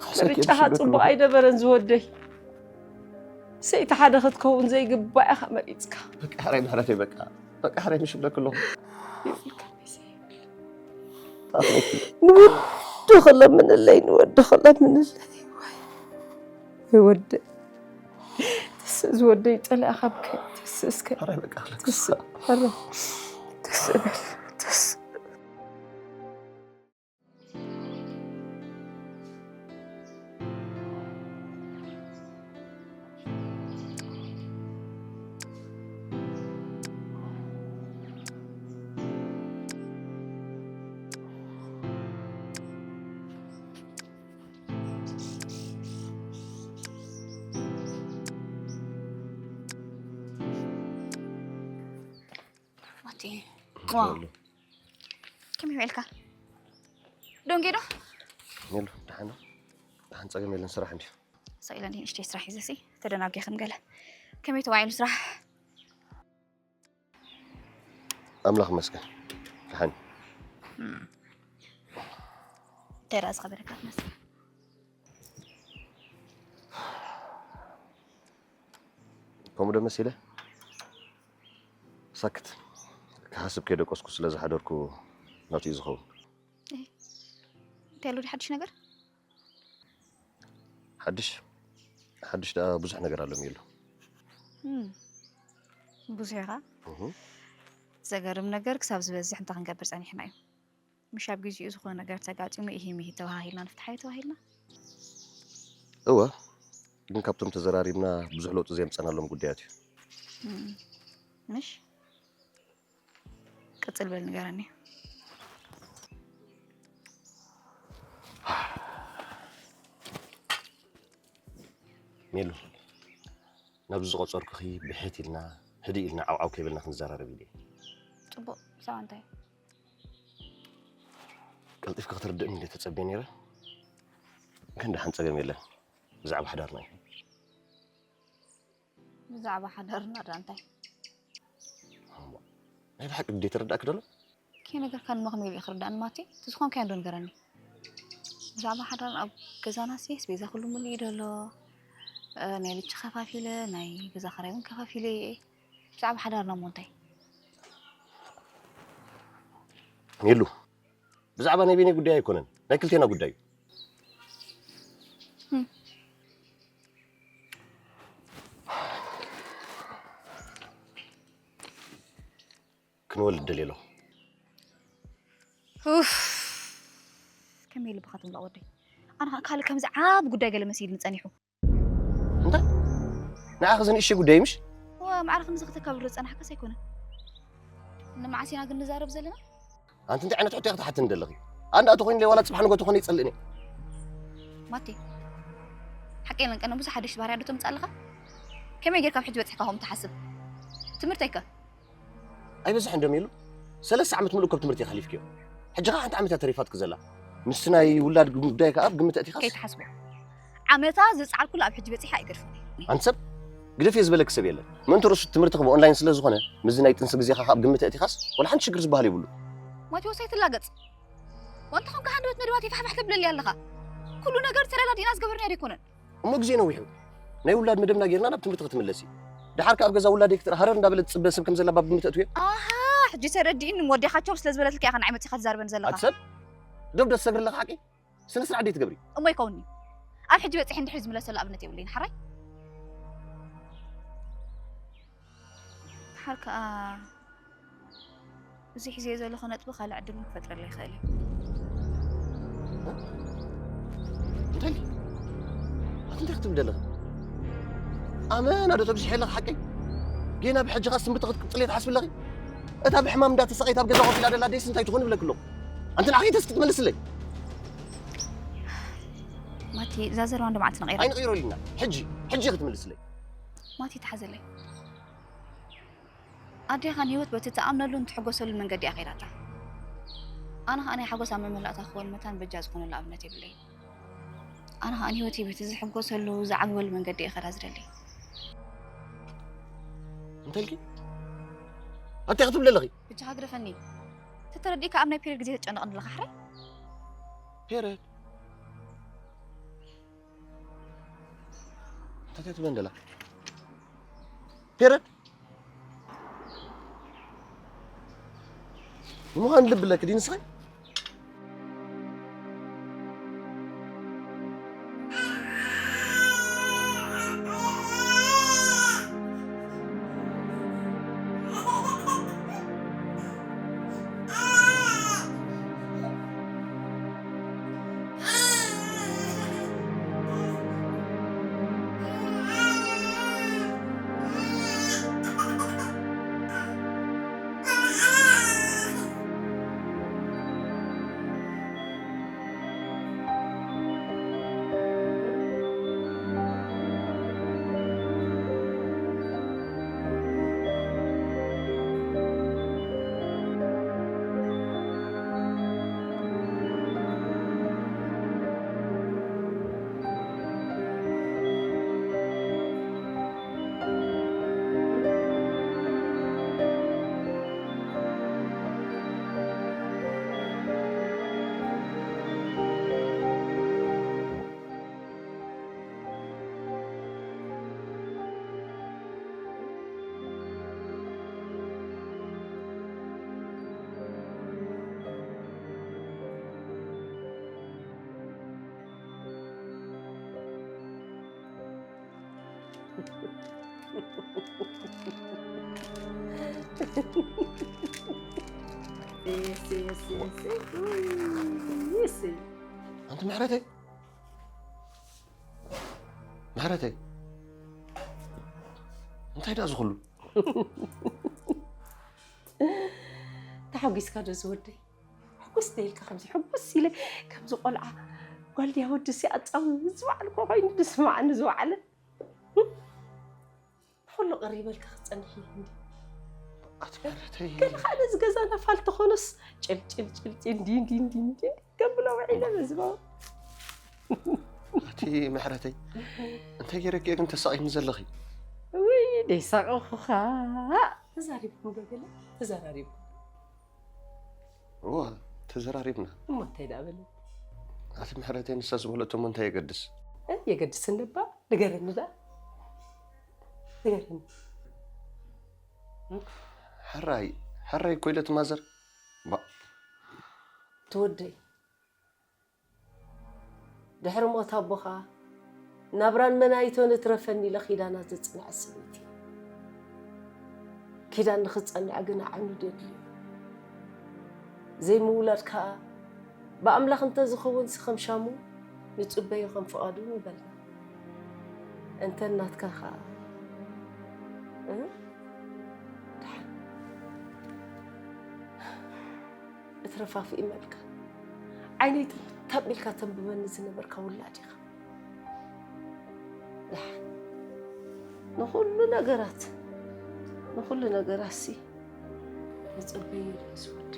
ክሕሰኪ ምርጫኻ ብስደት ጽቡቕ ምኽንያት። ኣይነበረን ዝወደይ። ሰይቲ ሓደ ክትከውን ዘይግባእ ኢኻ መሪጽካ። በቃ ሕራይ ምሕረተይ፣ በቃ፣ በቃ ሕራይ ምሽ ብለክ ኣለኹ። ይብልካ ሚዜ። ንወዲ ክለምንለይ፣ ንወዲ ክለምንለይ። ወይ ወዲ። ትስእ ዝወደይ ጸላእኻ ብከ-፣ ትስእ እስከ። ሕራይ በቃ ኣለክ። ትስእ፣ ሕራይ። ትስእ በል፣ ትስእ። ማቲ፣ ዋው። ከመይ ውዒልካ? ደንጊ ዶ? የሉ፣ ደሓን ዶ? ደሓን፣ ጸገም የለን፣ ስራሕ እንድዩ። ሰቕ ኢለ እንዲህ ንእሽተይ ስራሕ ሒዘ ሲ ተደናጊኽም ገለ። ከመይ ተዋዒሉ ስራሕ? ኣምላኽ ይመስገን፣ ደሓን። እም። እንታይ ደኣ ዝኸበደካ ትመስል? ከምኡ ዶ መሲለ? ሳክት። ክሓስብ ከይደቀስኩ ስለ ዝሓደርኩ ናቱ እዩ ዝኸውን። እህ። እንታይ ኣሎ ድዩ ሓድሽ ነገር? ሓድሽ? ሓድሽ ደኣ ብዙሕ ነገር ኣሎ ሚሉ። እም። ብዙሕ ኢኻ? እህ። ዘገርም ነገር ክሳብ ዝበዝሕ እንታይ ክንገብር ጸኒሕና እዩ? ምሽ ኣብ ግዜኡ ዝኾነ ነገር ተጋጢሙ ኢሂ ሚሂ ተባሃሂልና ንፍትሓዮ ተባሂልና። እወ፣ ግን ካብቶም ተዘራሪብና ብዙሕ ለውጢ ዘየምጸናሎም ጉዳያት እዩ። እም፣ ምሽ? ቅጽል በል ንገረኒ። ሜሉ፣ ናብዚ ዝቆጸርኩኺ ብሕት ኢልና፣ ህድእ ኢልና ዓውዓው ከይበልና ክንዘራረብ ኢለ እየ። ጽቡቕ፣ ብዛዕባ እንታይ? ቀልጢፍካ ክትርድእኒ እንደ ተጸብየ ነይረ። ግን ደሓን ጸገም የለን። ብዛዕባ ሓዳርና እዩ። ብዛዕባ ሓዳርና ደኣ እንታይ? እሞ፣ ናይ ብሓቂ ግዴ ተረዳእኪ ደሎ? ከይነገርካኒ እሞ ከመይ ኢለ ክርዳእኒ ማቲ? እቲ ዝኾንካዮ እንዶ ንገረኒ። ብዛዕባ ሓዳርና ኣብ ገዛና ሲ ኣስቤዛ ኩሉ ሙሉእ እዩ ደሎ። እ፣ ናይ ልጅ ከፋፊለ፣ ናይ ገዛ ኸራይ እውን ከፋፊለ እየ። ብዛዕባ ሓዳርና እሞ እንታይ? ሜሉ፣ ብዛዕባ ናይ ቤኔ ጉዳይ ኣይኮነን፣ ናይ ክልቴና ጉዳይ እዩ። እም። ክንወልድ ደልየ ኣለኹ። ኡፍ፣ ከመይ ልብኻ ትምላእ ወደይ? ኣነ ኸኣ ካልእ ከምዚ ዓቢ ጉዳይ ገለ መሲልኒ ጸኒሑ። እንታይ? ንዓኺ እዚ ንእሽተይ ጉዳይ ምሽ? እወ፣ ማዕረ ክንዚ ክተካብር ዝጸናሕካስ ኣይኮነን። ንመዓስ ኢና ግን ንዛረብ ዘለና? ኣንቲ እንታይ ዓይነት ሕቶ ኢኺ ትሓትኒ ዘለኺ? ኣንዳ ተኾይኑለይ ዋላ ጽባሕ ንጎ ተኾነ ይጸልእኒ። ማቴ፣ ሓቀይ መንቀነ ብዙሕ ሓደሽ ባህርያት ዶ ተምጽእ ኣለኻ? ከመይ ጌርካ ኣብ ሕጂ በጺሕካ ከምኡ ትሓስብ? ትምህርተይከ? ኣይበዝሕን ዶ ሜሉ? ሰለስተ ዓመት ምሉእ ካብ ትምህርቲ ኢኺ ኣሕሊፍክዮ። ሕጂ ኸኣ ሓንቲ ዓመት እያ ተሪፋትኪ ዘላ። ምስቲ ናይ ውላድ ጉዳይ ከኣ ኣብ ግምት ኣእቲኻስ? ከይትሓስቦ። ዓመታ ዝጸዓርኩላ ኣብ ሕጂ በጺሐ ኣይገድፎን እየ። ኣንቲ ሰብ፣ ግደፍዮ ዝበለኪ ሰብ የለን። ምእንቲ ርእሱ ትምህርትኺ ብኦንላይን ስለ ዝኾነ፣ ምስዚ ናይ ጥንሲ ግዜኻ ከኣ ኣብ ግምት ኣእቲኻስ፣ ወላ ሓንቲ ሽግር ዝበሃል የብሉን። ማቴዎስ ኣይትላገጽ። ወንታ ኾንካ ሃንደበት መደባት ይፋሕፋሕ ተብለሊ ኣለኻ። ኩሉ ነገር ተረዳዲእና ዝገበርናዮ ዶ ኣይኮነን? እሞ ግዜ ነዊሑ። ናይ ውላድ መደብና ጌርና ናብ ትምህርቲ ክትምለሲ። ደሓር ከኣ ኣብ ገዛ ውላደይ ክትርኢ ሃረር እንዳበለት ትጽበ ሰብ ከም ዘላ ባብ ግምት ኣእትዮ። ኣሃ፣ ሕጂ ተረዲእኒ፣ እሞ ኣዴኻቸው ስለ ዝበለትልካ ኢኻ ንዓይ መጺኻ ትዛረበኒ ዘለኻ። ኣቲ ሰብ፣ ዶብ ዶ ትሰግሪ ኣለኻ ሓቂ? ስነ ስርዓት ደይ ትገብሪ? እሞ ይከውንኒ። ኣብ ሕጂ በጺሐ እንድሕር ዝምለሰሉ ኣብነት የብለይን፣ ሓራይ? ደሓር ከኣ እዚ ሒዘዮ ዘለኹ ነጥቢ ካልእ ዕድል እውን ክፈጥረለይ ይኽእል እዩ። እንታይ ኢልኪ? ኣቲ እንታይ ክትብሊ ዘለኺ? ኣመና ዶ ተብዚሐ ኣለኺ ሓቀይ? ጌና ብሕጂ ኸኣ ስምብቲ ክትቅጽልዮ ትሓስቢ ኣለኺ? እታ ብሕማም እንዳተሳቐየት ኣብ ገዛ ኮፍ ኢላ ደላ ኣደይስ እንታይ ትኾን እብለኪ ኣለኹ። ኣንቲ ንዓኺ ተስኪ ትመልስለይ? ማቲ፣ እዛ ዘረባ እንዶ መዓልቲ ንቐይራ። ኣይንቐይሮ ኢልና። ሕጂ፣ ሕጂ ክትምልስለይ። ማቲ፣ ተሓዘለይ። ኣዴኻ ንህይወት በቲ ትኣምነሉን ትሕጎሰሉን መንገዲ እያ ከይዳታ። ኣነ ኸኣ ናይ ሓጎስ ኣብ መመላእታ ክኸውን መታን በጃ ዝኾነሉ ኣብነት የብለይን። ኣነ ኸኣ ንህይወተይ በቲ ዝሕጎሰሉ ዝዓግበሉ መንገዲ እየ ከዳ ዝደሊ። እንታይ ኢልኪ? ኣቲ ክትብሊ ኣለኺ? ብቻኻ ግደፈኒ። ተተረዲእካ ኣብ ናይ ፔሪድ ግዜ ትጨነቕኒ ኣለኻ ሕራይ? ፔሪድ? እንታይ ትብለን ደላ? ፔረድ ንምዃን ልብ ኣለኪ ድዩ ንስኺ? ኣንቲ ምሕረተይ፣ ምሕረተይ፣ እንታይ ደኣ ዝኹሉ? ተሓጒስካ ዶ ዝወደይ? ሕጉስ ደይልካ ከምዚ ሕጉስ ኢለ ከምዚ ቆልዓ ጓል ድያ ወዲ ሲ ኣጻዊ ዝባዕልኮ ኮይኑ ዝስማዓኒ ዝወዓለ። ንኹሉ ቅሪ በልካ ክትጸንሕ ኢለ እንዲ። ኣቲ ምሕረተይ። ገለ ካልእ ዝገዛና ፋል ተኾነስ ጭል ጭል ጭል ጭል እንዲ እንዲ እንዲ እንዲ ከብሎ ውዒለ በዝባው። ኣቲ ምሕረተይ፣ እንታይ ገይረኪ ግን ተሳቒኒ ዘለኺ? ውይ ደይሳቐኹኻ። ተዛሪብኩም ዶ ገለ? ተዘራሪብኩም። እዋ ተዘራሪብና። እሞ እንታይ ደኣ በለ? ኣቲ ምሕረተይ ንሳ ዝበለቶ እሞ እንታይ የገድስ? እ፣ የገድስ እንባ ንገረኒ ደኣ። ንገረኒ። ሕራይ፣ ሕራይ እኮ ኢለት ማዘር። ባ ትወደይ። ድሕሪ ሞት ኣቦኻ ናብራን መናይቶን እትረፈኒ ኢለ ኪዳና ዘጽንዐት ሰበይቲ እየ። ኪዳን ንኽትጸንዕ ግን ዓቕሚ ደድልዩ። ዘይምውላድ ከኣ ብኣምላኽ እንተ ዝኸውን ሲ ከም ሻሙ ንጽበዮ ከም ፍቓዱ ምበልና። እንተ ናትካ ከኣ እ? ደሓን። እትረፋፍኢ መልካ ዓይነይ ጥብጣብ ኢልካ ተንብበኒ ዝነበርካ ውላድ ኢኻ። ደሓን ንኹሉ ነገራት ንኹሉ ነገራት ሲ ንጽበዮ ርእሲ ወዲ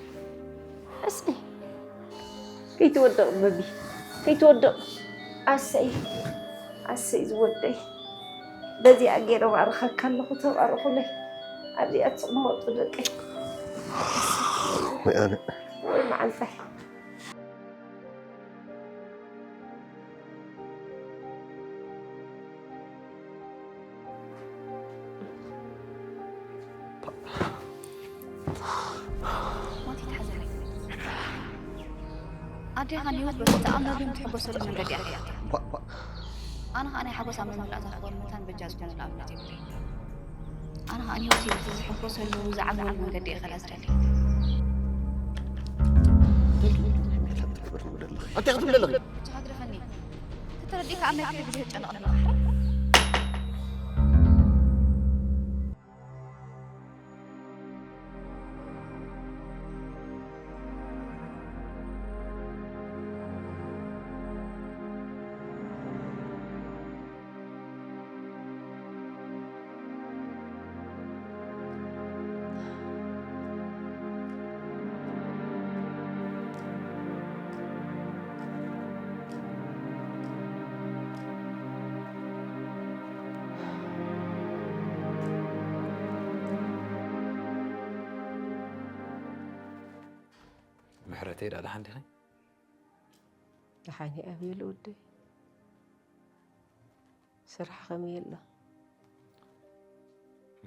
ሕስኒ ከይትወድቕ በቢ ከይትወድቕ ኣሰይ ኣሰይ ዝወደይ በዚኣ ገይረ ባርኸካ ኣለኹ ተባረኹለይ ኣብዚኣ ትቕመጡ ደቀይ ወይ ኣነ ወይ መዓልታይ ሞት ይትሓዘለይ። ኣዴኻ ንህይወት በቲ ዝኣምነሉን ትሕጎሰሉ መንገዲ እያ ትሪኣታ። ኣነ ኸኣ ናይ ሓጎስ ኣብ ምምላእ እዛ ክወል መታን በጃ ዝኾነሉ ኣብነት የብለይ። ኣነ ኸኣ ንህይወት በቲ ዝሕጎሰሉ ዝዓግበሉ መንገዲ እየ ከላ ዝደሊ። እንታይ ክትብል ኣለኺ? ብቻ ክትረፈኒ ተተረዲእካ ኣብ ናይ ኩሉ ግዜ ትጨነቕ ኣለኻ። ምሕረተይ ዳ ደሓን ዲኺ? ደሓን እየ ኣቤል ወደይ። ስራሕ ከመይ ኣሎ?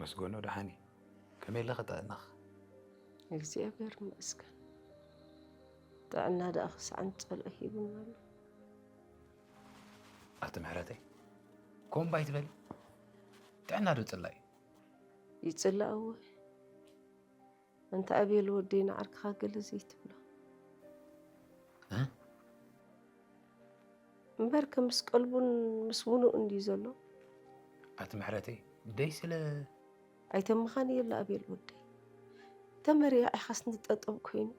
መስገኖ ደሓን እዩ። ከመይ ኣለኺ ጥዕናኺ? እግዚኣብሔር ይመስገን። ጥዕና ደኣ ክሳዕ ንጸልኦ ሂቡና ኣሎ። ኣቲ ምሕረተይ፣ ከምኡ እምባ ኣይትበሊ። ጥዕና ዶ ጽላእ እዩ? ይጽላእ እወ። ኣንታ ኣቤል ወደይ ንዓርክኻ ገለ ዘይትብሎ። እ? እምበርከ ምስ ቀልቡን ምስ ውኑኡን ድዩ ዘሎ? ኣቲ ምሕረተይ፣ ደይ ስለ ኣይተመኻንየሉ ኣቤል ወደይ። ተመሪያ ኢኻስ ንጠጠው ኮይኑ።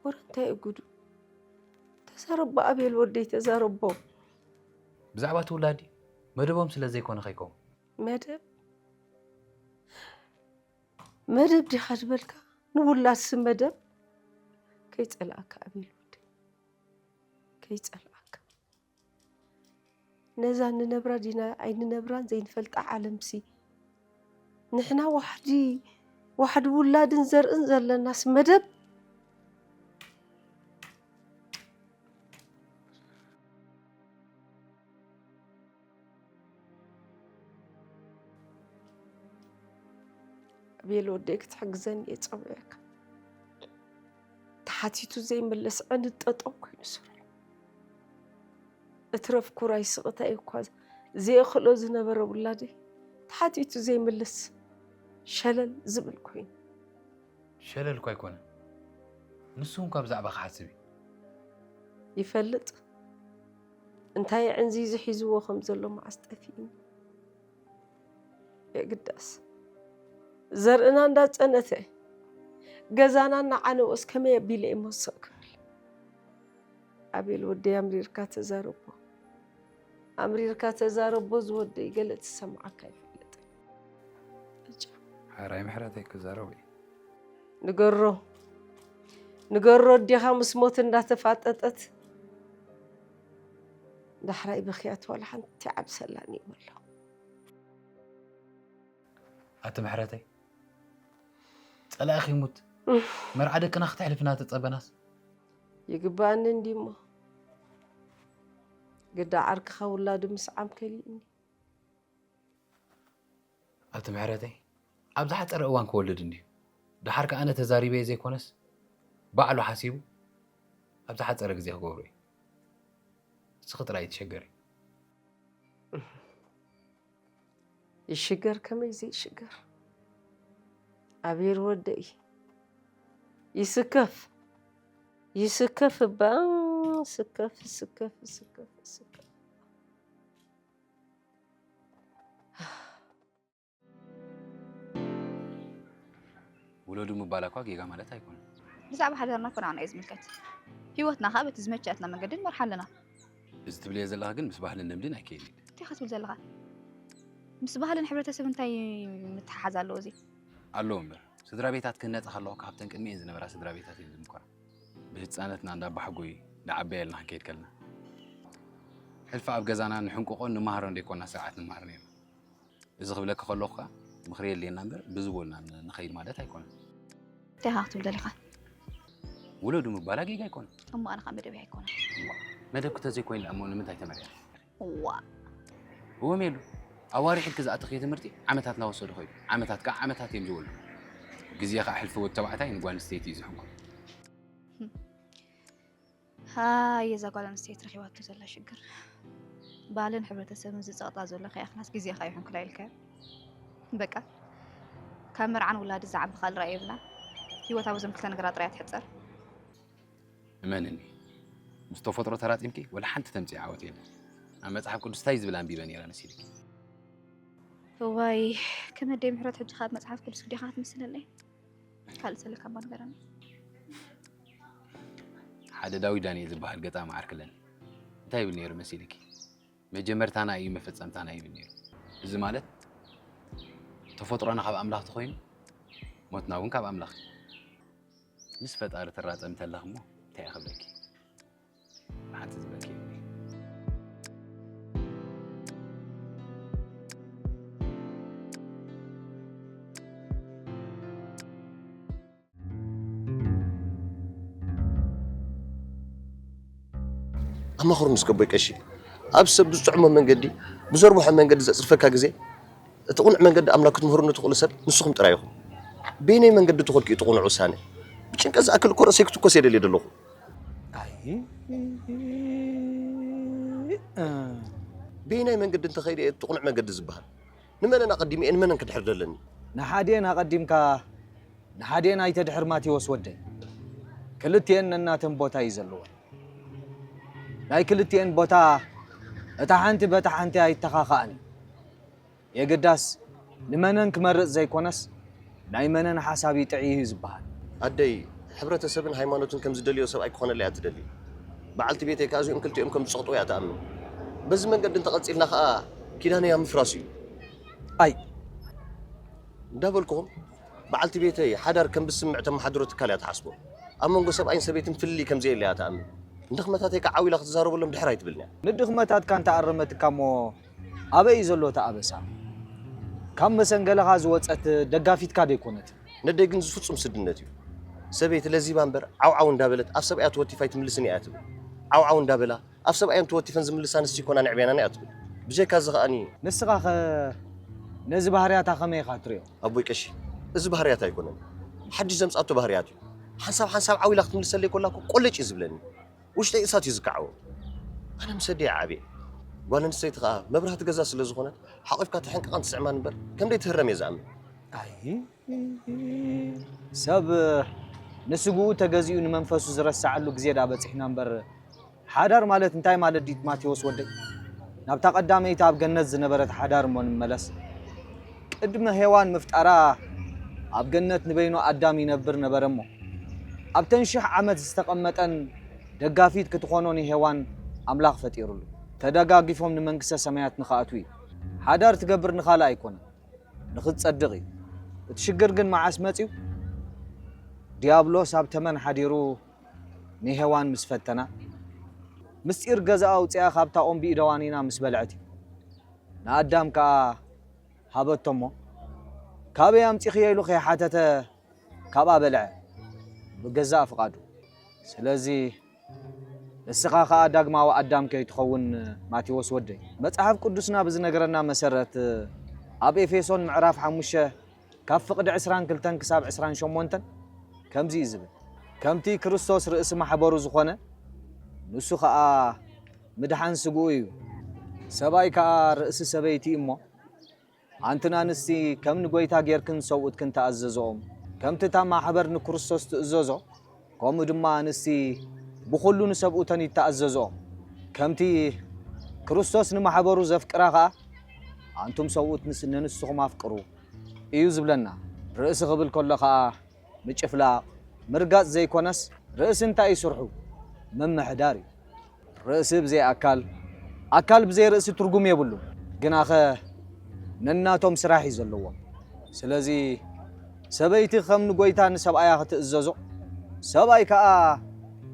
ወረ እንታይ እዩ ጉዱ? ተዛረቦ ኣቤል ወደይ ተዛረቦ። ብዛዕባ እቲ ውላድ ድዩ? መደቦም ስለ ዘይኮነ ከይከውን። መደብ? መደብ ዲኻ ዝበልካ? ንውላድሲ መደብ? ከይጸልኣካ ኣቤል ወደይ። ከይጸልኣካ። ነዛ ንነብራ ዲና ኣይንነብራን ዘይንፈልጣ ዓለምሲ። ንሕና ዋሕዲ፣ ዋሕዲ ውላድን ዘርእን ዘለናስ መደብ? ኣቤል ወደይ ክትሕግዘኒ እየ ጸዊዐካ። ተሓቲቱ ዘይምለስ ዕንድ ጠጠው ኮይኑ ስርሑ። እትረፍ ኩራይ ስቕታይ እኳ ዘየኽእሎ ዝነበረ ውላደይ ተሓቲቱ ዘይምልስ ሸለል ዝብል ኮይኑ። ሸለል እኳ ኣይኮነ። ንሱ እውን ካብ ብዛዕባ ክሓስብ እዩ። ይፈልጥ። እንታይ ዕንዚዙ ሒዝዎ ከም ዘሎ መዓስ ጠፊእኒ። የግዳስ ዘርእና እንዳጸነተ ገዛና እናዓነወስ ከመይ ኣቢለ እየ መሰእ ክብል። ኣቤል ወደይ ኣምሪርካ ተዛረቦ። ኣምሪርካ ተዛረቦ ዝወደይ ገለ ትሰምዓካ ይፈልጥ። ብጫ። ሓራይ ምሕረተይ ክዛረቡ እዩ። ንገሮ። ንገሮ ኣዴኻ ምስ ሞት እንዳተፋጠጠት ዳሕራይ ብኽያት ዋላ ሓንቲ ዓብሰላን እዩ በሎ። ኣቲ ምሕረተይ፣ ጸላእኺ ይሙት። መርዓ ደቅና ክትሕልፍና ተጸበናስ። ይግባኣኒ እንዲሞ ግዳ ዓርክኻ ውላዱ ምስዓም ከሊእኒ። ኣቲ ምሕረተይ፣ ኣብ ዝሓጸረ እዋን ክወልድ እንድዩ። ደሓር ከኣ ኣነ ተዛሪበዮ ዘይኮነስ ባዕሉ ሓሲቡ ኣብ ዝሓጸረ ግዜ ክገብሮ እዩ። ንስኺ ጥራይ ኣይትሸገሪ። ይሽገር ከመይ ዘይሽገር? ኣቤል ወደይ ይስከፍ ይስከፍ እባ ስከፍ ስከፍ ስከፍ ስከፍ። ውለዱ ምባላ እኳ ጌጋ ማለት ኣይኮነን። ብዛዕባ ሃገርና እኮ ንዓና እዩ ዝምልከት። ህይወትና ከዓ በቲ ዝመቸኣትና መንገዲ ንመርሓ ኣለና። እዚ ትብልዮ ዘለኻ ግን ምስ ባህልን ልምድን ኣይከይድን እዩ። እንታይ ኢኻ ትብል ዘለኻ? ምስ ባህልን ሕብረተሰብ እንታይ ምትሓሓዝ ኣለዎ እዚ? ኣለዎ እምበር ስድራ ቤታት ክህነፃ ከለኹ ካብተን ቅድሚኤን ዝነበራ ስድራ ቤታት እየ ዝምኮራ። ብህፃነትና እንዳባሕጎይ ንዓበየልና ክንከይድ ከለና ሕልፊ ኣብ ገዛና ንሕንቁቆን ንመሃሮን ደይኮና ስርዓት ንመሃር ነርና። እዚ ክብለኪ ከለኹ ከዓ ምኽሪ የድልየና እምበር ብዝበሉና ንኸይድ ማለት ኣይኮነን። እንታይ ኢኻ ክትብል ደሊኻ? ውለዱ ምባላ ጌጋ ኣይኮነን። እሞ ኣነ ከዓ መደበይ ኣይኮነን። መደብኪ ተዘይኮይኑ እሞ ንምንታይ ተመርዒኺ? እዋ። እወ ሜሉ፣ ኣዋርሕ ኢልኪ ዝኣተኽዮ ትምህርቲ ዓመታት እናወሰዱ ኸይዱ። ዓመታት ከዓ ዓመታት እዮም ዝወልዱ። ግዜ ከዓ ሕልፊ ወዲ ተባዕታይ ንጓል ኣንስተይቲ እዩ ዝሕንኩ። ሃየ እዛ ጓል ኣንስተይቲ ረኺባቶ ዘላ ሽግር። ባህልን ሕብረተሰብን ዝፀቕጣ ዘሎ ከይኣኽላስ ግዜኻ ይሕንኩላ ኢልካዮ። በቃ ካብ መርዓን ውላድን ዝዓቢ ካልእ ራኢ የብላን። ህይወታ በዞም ክልተ ነገራት ጥራይ እያ ትሕፀር። እመንኒ፣ ምስ ተፈጥሮ ተራፂምኪ ወላ ሓንቲ ተምፅኢ ዓወት የለን። ኣብ መፅሓፍ ቅዱስ እንታይ ዝብል ኣንቢበ ነይረ መሲልኪ? እዋይ ከም ኣደይ ምሕረት ሕጂ ካብ መፅሓፍ ቅዱስ ዲኻ ክትምስለለይ? ካልእ ዘለካ እባ ንገረኒ። ሓደ ዳዊት ዳንኤል ዝበሃል ገጣሚ ዓርኪ ኣለኒ። እንታይ ይብል ነይሩ መሲልኪ? መጀመርታና እዩ መፈጸምታና ይብል ነይሩ። እዚ ማለት ተፈጥሮና ካብ ኣምላኽ ተኾይኑ ሞትና እውን ካብ ኣምላኽ እዩ። ምስ ፈጣሪ ትራጸም እንተለኺ እሞ እንታይ እየ ክብለኪ? ሓንቲ ዝበኪ ኣማኽሩኒ እስከ ኣቦይ ቀሺ፣ ኣብ ሰብ ብዝጥዕሞ መንገዲ ብዘርብሖ መንገዲ ዘጽድፈካ ግዜ እቲ ቁኑዕ መንገዲ ኣምላኽ ክትምህሩኒ ትኽእሉ ሰብ ንስኹም ጥራይ ኢኹም። በየናይ መንገዲ ተኾልኪ እዩ እቲ ቁኑዕ ውሳነ? ብጭንቀት ዝኣክል እኮ ርእሰይ ክትኮስ እየ ደልየ ዘለኹ። ኣይ፣ እ። በየናይ መንገዲ እንተኸይደ እየ እቲ ቁኑዕ መንገዲ ዝበሃል? ንመነን ኣቐዲመ እየ ንመነን ክድሕር ደለኒ? ንሓዲኤን ኣቐዲምካ ንሓዲኤን ኣይተድሕር ማቴዎስ ወደይ። ክልቲኤን ነናተን ቦታ እዩ ዘለወን። ናይ ክልቲኤን ቦታ እታ ሓንቲ በታ ሓንቲ ኣይተኻኻእን እዩ። የግዳስ ንመነን ክመርጽ ዘይኮነስ ናይ መነን ሓሳብ ይጥዕይ እዩ ዝበሃል። ኣደይ፣ ሕብረተሰብን ሃይማኖትን ከም ዝደልዮ ሰብኣይ ክኾነለይ እያ ትደሊ። በዓልቲ ቤተይ ከኣ እዚኦም ክልቲኦም ከም ዝጸቕጥዎ እያ ትኣምን። በዚ መንገዲ እንተቐጺልና ከኣ ኪዳነይ ኣብ ምፍራሱ እዩ። ኣይ። እንዳበልኩኹም፣ በዓልቲ ቤተይ ሓዳር ከም ብስምዕ ተመሓድሮ ትካል እያ ትሓስቦ። ኣብ መንጎ ሰብኣይን ሰበይትን ፍልልይ ከም ዘየለ እያ ትኣምን። ንድኽመታተይ ከኣ ዓው ኢላ ክትዛረበሎም ድሕር ኣይትብልን እያ። ንድኽመታትካ እንተኣረመትካ እሞ ኣበይ እዩ ዘሎ እቲ ኣበሳ? ካብ መሰንገለኻ ዝወጸት ደጋፊትካ ደይኮነት? ነደይ ግን እዚ ፍጹም ስድነት እዩ። ሰበይቲ ለዚባ እምበር ዓው ዓው እንዳበለት ኣብ ሰብኣያ ተወቲፋ ኣይትምልስን እያ ትብል። ዓው ዓው እንዳበላ ኣብ ሰብኣየን ተወቲፈን ዝምልሳ ኣንስቲ ይኮና ንዕቤናን እያ ትብል። ብጀካ እዚ ከኣኒ ንስኻ ኸ ነዚ ባህርያታ ከመይ ኢኻ ትሪኦ? ኣቦይ ቀሺ፣ እዚ ባህርያት ኣይኮነን። ሓድሽ ዘምጻቶ ባህርያት እዩ። ሓንሳብ ሓንሳብ ዓው ኢላ ክትምልሰለይ ኮላ እኮ ቆለጭ እዩ ዝብለኒ። ውሽጠይ እሳት እዩ ዝከዓቦ። ኣነ ምስ ኣደይ ዓብየ። ጓል ኣንስተይቲ ከኣ መብራህቲ ገዛ ስለ ዝኾነት ሓቒፍካ ትሕንቅቓን ትስዕማን እምበር ከም ደይትህረም እየ ዝኣምን። ኣይ፣ ሰብ ንስግኡ ተገዚኡ ንመንፈሱ ዝረስዓሉ ግዜ ደኣ በጺሕና እምበር፣ ሓዳር ማለት እንታይ ማለት ድዩ ማቴዎስ ወደይ? ናብታ ቀዳመይቲ ኣብ ገነት ዝነበረት ሓዳር እሞ ንመለስ። ቅድሚ ሄዋን ምፍጣራ ኣብ ገነት ንበይኑ ኣዳም ይነብር ነበረ እሞ፣ ኣብተን ሽሕ ዓመት ዝተቐመጠን ደጋፊት ክትኾኖ ንሄዋን ኣምላኽ ፈጢሩሉ። ተደጋጊፎም ንመንግስተ ሰማያት ንኽኣትዉ እዩ። ሓዳር ትገብር ንኻልእ ኣይኮነን፣ ንኽትጸድቕ እዩ። እቲ ሽግር ግን መዓስ መጺኡ? ዲያብሎስ ኣብ ተመን ሓዲሩ ንሄዋን ምስ ፈተና፣ ምስጢር ገዛኣ ኣውጺኣ ካብታ ኦም ብኢደዋኒና ምስ በልዐት እዩ። ንኣዳም ከኣ ሃበቶ እሞ፣ ካበይ ኣምጺኽዮ ኢሉ ከይሓተተ ካብኣ በልዐ፣ ብገዛእ ፍቓዱ። ስለዚ ንስኻ ኸኣ ዳግማዊ ኣዳም ከይትኸውን ማቴዎስ ወደይ። መጽሓፍ ቅዱስና ብዝነግረና መሰረት፣ ኣብ ኤፌሶን ምዕራፍ ሓሙሽተ ካብ ፍቕዲ ዕስራን ክልተን ክሳብ ዕስራን ሸሞንተን ከምዚ እዩ ዝብል፣ ከምቲ ክርስቶስ ርእሲ ማሕበሩ ዝኾነ፣ ንሱ ኸኣ ምድሓን ስግኡ እዩ። ሰብኣይ ከኣ ርእሲ ሰበይቲ እዩ እሞ፣ ኣንትን ኣንስቲ ከም ንጐይታ ጌርክን ሰብኡትክን ተኣዘዝኦም፣ ከምቲ እታ ማሕበር ንክርስቶስ ትእዘዞ፣ ከምኡ ድማ ኣንስቲ ብኹሉ ንሰብኡተን ይተኣዘዝኦም። ከምቲ ክርስቶስ ንማሕበሩ ዘፍቅራ ኸኣ፣ ኣንቱም ሰብኡት ንስ-፣ ንንስኹም ኣፍቅሩ እዩ ዝብለና። ርእሲ ክብል ከሎ ኸኣ ምጭፍላቕ፣ ምርጋጽ ዘይኮነስ፣ ርእሲ እንታይ እዩ ስርሑ? ምምሕዳር እዩ። ርእሲ ብዘይ ኣካል፣ ኣካል ብዘይ ርእሲ ትርጉም የብሉን። ግናኸ ነናቶም ስራሕ እዩ ዘለዎም። ስለዚ ሰበይቲ ከም ንጎይታ ንሰብኣያ ክትእዘዞ፣ ሰብኣይ ከኣ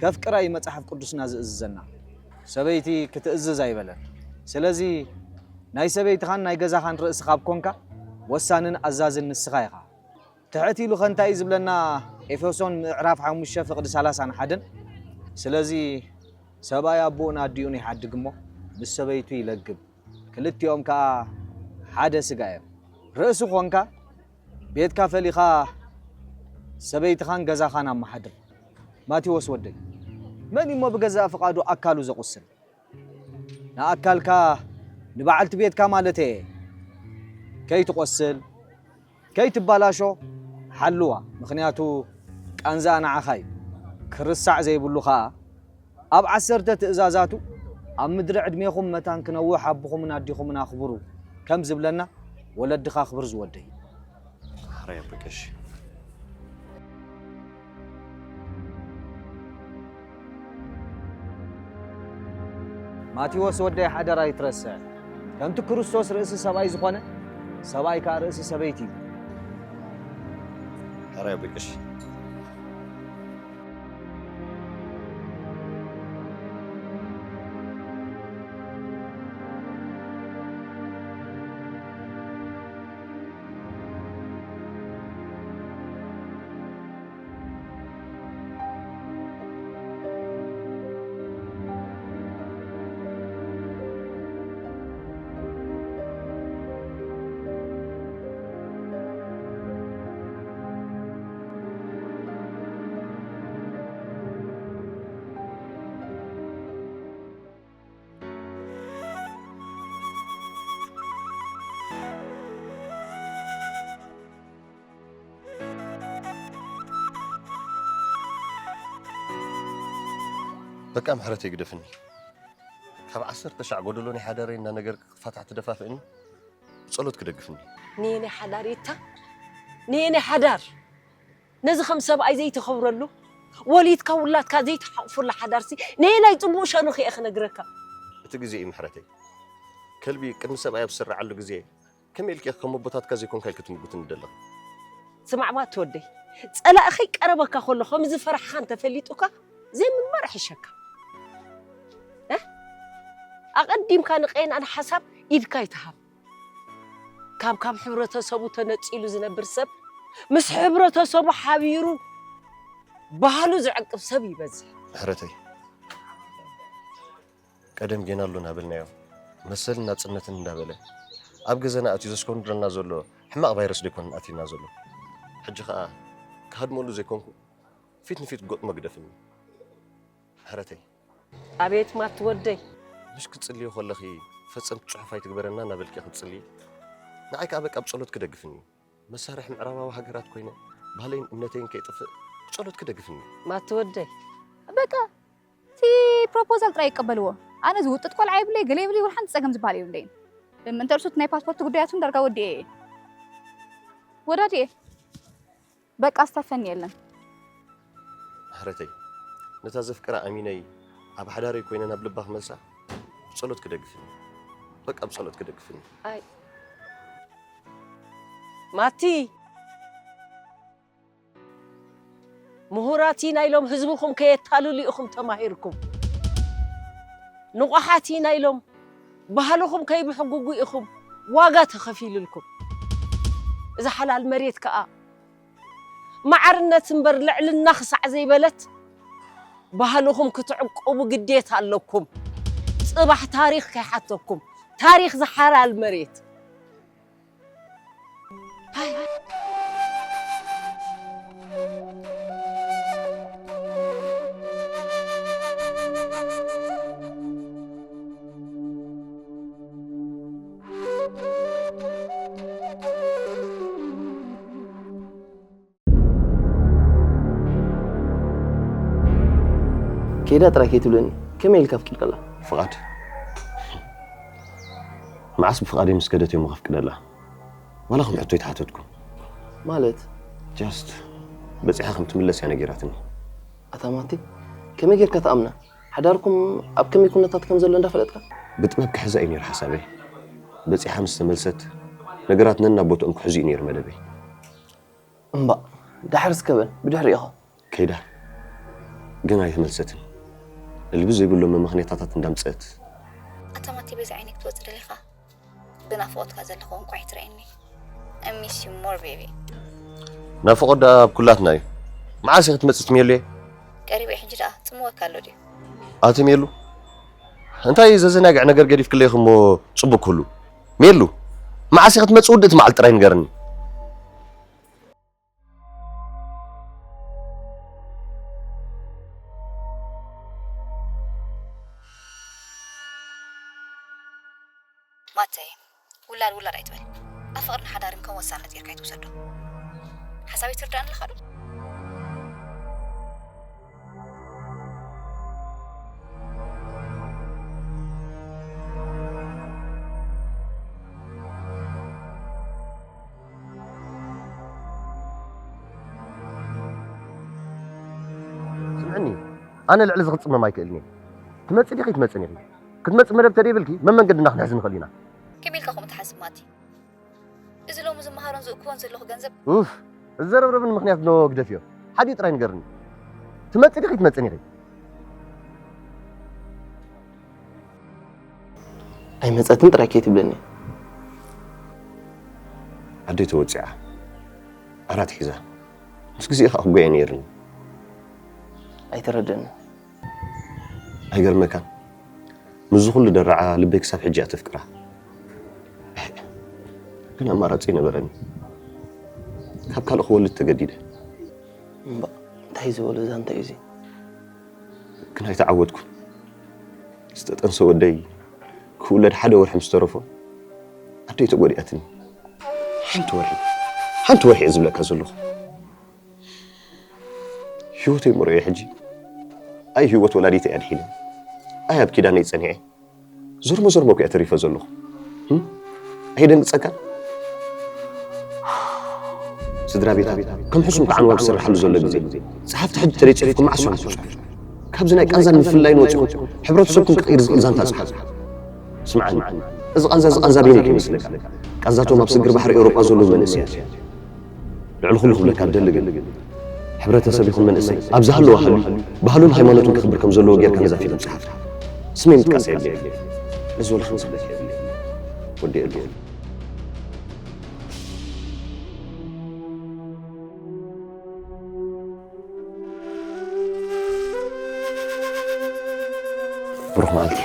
ከፍቅራ እዩ መጽሓፍ ቅዱስና ዝእዝዘና። ሰበይቲ ክትእዝዝ ኣይበለን። ስለዚ ናይ ሰበይትኻን ናይ ገዛኻን ርእሲ ካብ ኮንካ፣ ወሳንን ኣዛዝን ንስኻ ኢኻ። ትሕት ኢሉ ከ እንታይ እዩ ዝብለና? ኤፌሶን ምዕራፍ ሓሙሽተ ፍቕዲ ሰላሳን ሓደን። ስለዚ ሰብኣይ ኣቦኡን ኣዲኡን ይሓድግ እሞ ምስ ሰበይቱ ይለግብ፣ ክልቲኦም ከኣ ሓደ ስጋ እዮም። ርእሲ ኾንካ ቤትካ ፈሊኻ ሰበይትኻን ገዛኻን ኣመሓድር። ማቴዎስ ወደይ፣ መን እሞ ብገዛእ ፍቓዱ ኣካሉ ዘቑስል? ንኣካልካ ንበዓልቲ ቤትካ ማለት እየ። ከይትቆስል፣ ከይትባላሾ ሓልዋ፣ ምኽንያቱ ቃንዛኣ ንዓኻ እዩ። ክርሳዕ ዘይብሉ ኸኣ ኣብ ዓሰርተ ትእዛዛቱ ኣብ ምድሪ ዕድሜኹም መታን ክነውሕ ኣቦኹምን ኣዲኹምን ኣኽብሩ ከም ዝብለና ወለድኻ ኣኽብር ዝወደይ። ሕራይ ኣቦይ ቀሺ። ማቴዎስ ወደይ ሓደራ ኣይትረስዕ። ከምቲ ክርስቶስ ርእሲ ሰብኣይ ዝኾነ፣ ሰብኣይ ከኣ ርእሲ ሰበይቲ እዩ። ሕራይ ኣቦይ ቀሺ። በቃ ምሕረተይ ግደፍኒ። ካብ ዓሰርተ ሻዕ ጎደሎ ናይ ሓዳረይ እናነገርክ ክፋታሕ ትደፋፍእኒ፣ ብጸሎት ክደግፍኒ። ንየናይ ሓዳር ኢታ ንየናይ ሓዳር ነዚ ከም ሰብኣይ ዘይተኸብረሉ፣ ወሊድካ ውላድካ ዘይተሓቑፉላ ሓዳርሲ ነየናይ ጽቡቕ ሸነኹ እየ ክነግረካ። እቲ ግዜ እዩ ምሕረተይ። ከልቢ ቅድሚ ሰብኣይ ኣብ ዝስርዓሉ ግዜ ከመይ ኢልኪ ኢኺ ከም ኣቦታትካ ዘይኮንካ ኢልኪ ትምጉትኒ ዘለኺ? ስማዕ ማቲ ወደይ፣ ጸላእኺ ቀረበካ ከሎ ከም ዝፈራሕኻ እንተፈሊጡካ ዘይምንባር ይሕሸካ። እ? ኣቐዲምካ ንቀይናን ሓሳብ ኢድካ ኣይትሃብ። ካብ ካብ ሕብረተሰቡ ተነጺሉ ዝነብር ሰብ ምስ ሕብረተሰቡ ሓቢሩ ባህሉ ዝዕቅብ ሰብ ይበዝሕ። ምሕረተይ ቀደም ጌና ኣሎ እናበልናዮ መሰልን ናጽነትን እንዳበለ ኣብ ገዛና ኣትዩ ዘሽኮንድረና ዘሎ ሕማቕ ቫይረስ ዶ ኣይኮነን ኣትዩና ዘሎ? ሕጂ ኸኣ ክሃድመሉ ዘይኮንኩ ፊት ንፊት ክገጥሞ ግደፍኒ ምሕረተይ። ኣቤት ማቲ ወደይ። ምሽ ክትጽልዪ ከለኺ ፈጸምቲ ጽሑፍ ኣይትግበረና እናበልኪ ክትጽልዪ ንዓይ ከኣ በቃ ብጸሎትኪ ደግፍኒ። መሳርሒ ምዕራባዊ ሃገራት ኮይነ ባህለይን እምነተይን ከይጥፍእ ብጸሎትኪ ደግፍኒ። ማቲ ወደይ በቃ እቲ ፕሮፖዛል ጥራይ ይቀበልዎ። ኣነ ዝውጥጥ ቆልዓ የብለይ ገለ የብለይ ወላ ሓንቲ ጸገም ዝበሃል የብለይን። ምእንተ ርእሱ እቲ ናይ ፓስፖርት ጉዳያት እውን ዳርጋ ወዲኤ እየ። ወዳዲኤ በቃ ዝተፈኒ የለን። ምሕረተይ ነታ ዘፍቅራ ኣሚነይ ኣብ ሓዳረይ ኮይነ ናብ ልባ ክመልሳ ብጸሎትኪ ደግፍኒ። በቃ ብጸሎትኪ ደግፍኒ። ኣይ ማቲ ምሁራት ኢና ኢሎም ህዝብኹም ከየታልሉ ኢኹም ተማሂርኩም። ንቑሓት ኢና ኢሎም ባህልኹም ከይብሕጉጉ ኢኹም ዋጋ ተኸፊልልኩም። እዛ ሓላል መሬት ከኣ ማዕርነት እምበር ልዕልና ክሳዕ ዘይበለት ባህልኹም ክትዕቅቡ ግዴታ ኣለኩም። ጽባሕ ታሪኽ ከይሓተኩም ታሪኽ ዝሓላል መሬት ኬዳ ጥራይ ከይትብለኒ ከመይ ኢልካ ኣፍቂድካላ? ፍቓድ መዓስ ብፍቓደይ ምስ ከደት እየ እሞ ከፍቅደላ? ዋላ ከም ሕቶ ኣይተሓተትኩ። ማለት? Just በጺሓ ከም ትምለስ እያ ነጊራትኒ። ኣታ ማቲ ከመይ ጌርካ ትኣምና? ሓዳርኩም ኣብ ከመይ ኩነታት ከም ዘሎ እንዳፈለጥካ? ብጥበብ ክሕዛ እዩ ነይሩ ሓሳበይ። በጺሓ ምስ ተመልሰት ነገራት ነናብ ቦትኦም ክሕዙ እዩ ነይሩ መደበይ። እምባእ፣ ዳሕር እስከ በል፣ ብድሕሪኡ ኢኻ። ከይዳ ግን ኣይተመልሰትን። ልቢ ዘይብሎም መመኽነያታት እንዳምጸት። ኣታ ማቲ በዚ ዓይነይ ክትወጽእ ደሊኻ? ብናፍቖትካ ዘለኹ እንቋዕ ትረኣየኒ። I miss you more baby። ናፍቖት ደኣ ኣብ ኩላትና እዩ። መዓስ ኢኺ ትመጽእ ትሜሉየ? ቀሪበ እዩ ሕጂ ደኣ ጽምወካ ኣሎ ድዩ? ኣቲ ሜሉ እንታይ ዘዘናግዕ ነገር ገዲፍክለይ እሞ ጽቡቅ ክህሉ። ሜሉ መዓስ ኢኺ ትመጽእ ውድእቲ መዓልቲ ጥራይ ንገርኒ። ማተይ፣ ውላድ ውላድ ኣይትበል። ኣብ ፍቕርን ሓዳርን ከም ወሳነት ጌርካ ኣይትውሰዶ። ሓሳበይ ትርዳእኒ ኣለኻ ዶ? ስምዕኒ፣ ኣነ ልዕሊ እዚ ክጽመም ኣይክእልን እየ። ትመጽእ ዲኺ ኣይትመጽእን ኢኺ። ክትመጽእ መደብ ተደይብልኪ መን መንገድና ክንሕዝ ንኽእል ኢና። ከመይ ኢልካ ከምኡ ትሓስብ ማቲ? እዚ ሎሚ ዝመሃሮን ዝእክቦን ዘለኹ ገንዘብ ኡፍ፣ እዚ ዘረብረብኒ ምኽንያት ዶ ግደፍዮ። ሓዲኡ ጥራይ ንገርኒ። ትመጽእ ዲኺ ኣይትመጽእን ኢኺ። ኣይመጸትን ጥራይ ከይትብለኒ። ኣደይ ተወጺዓ። ዓራት ሒዛ። ምስ ግዜኡ ከኣ ክጎየ ነይርኒ። ኣይተረደንን። ኣይገርመካን? ምስዚ ኩሉ ደረዓ ልበይ ክሳብ ሕጂ እያ ተፍቅራ። ግን ኣማራጺ ኣይነበረኒ። ካብ ካልእ ክወልድ ተገዲደ። እምባእ እንታይ ዝበሎ ዛንታ እዩ እዚ? ግን ኣይተዓወትኩን። ዝተጠንሰ ወደይ ክውለድ ሓደ ወርሒ ምስ ተረፎ ኣደይ ተጎዲኣትኒ። ሓንቲ ወርሒ ሓንቲ ወርሒ እየ ዝብለካ ዘለኹ። ህይወተይ ምርኦ ሕጂ ኣይ ህይወት ወላዲተይ ኣድሒነ፣ ኣይ ኣብ ኪዳነይ ጸኒዐ፣ ዞርሞ ዞርሞ እኮ እየ ተሪፈ ዘለኹ። እም? ኣይደንግጸካን? ስድራ ቤታት ከም ሕሱም ተዓንዋ ዝስርሓሉ ዘሎ ግዜ፣ ጸሓፍቲ ሕጂ ተደይ ጽሒፍኩም መዓስ እዮም ክጽሕፉ? ካብዚ ናይ ቃንዛን ምፍልላይን ወጺኹም ሕብረተሰብኩም ክቕይር ዝኽእል ዛንታ ጽሓፉ። ስምዓኒ፣ እዚ ቃንዛ እዚ ቃንዛ በይነይ ከይመስለካ። ቃንዛቶም ኣብ ስግር ባሕሪ ኤውሮጳ ዘለዉ መንእሰያት እዩ። ልዕሊ ኩሉ ክብለካ ዝደሊ ግን፣ ሕብረተሰብ ይኹን መንእሰይ ኣብ ዝሃለወ ሃልዩ ባህሉን ሃይማኖቱን ከኽብር ከም ዘለዎ ጌርካ ነዛ ፊልም ጸሓፍ። ስመይ ምጥቃስ የድልየኒ። ነዚ ወላ ሓንሳብ ደቂቕ የብለይን። ወዲኤ ኣለኹ። ብሩኽ መዓልቲ።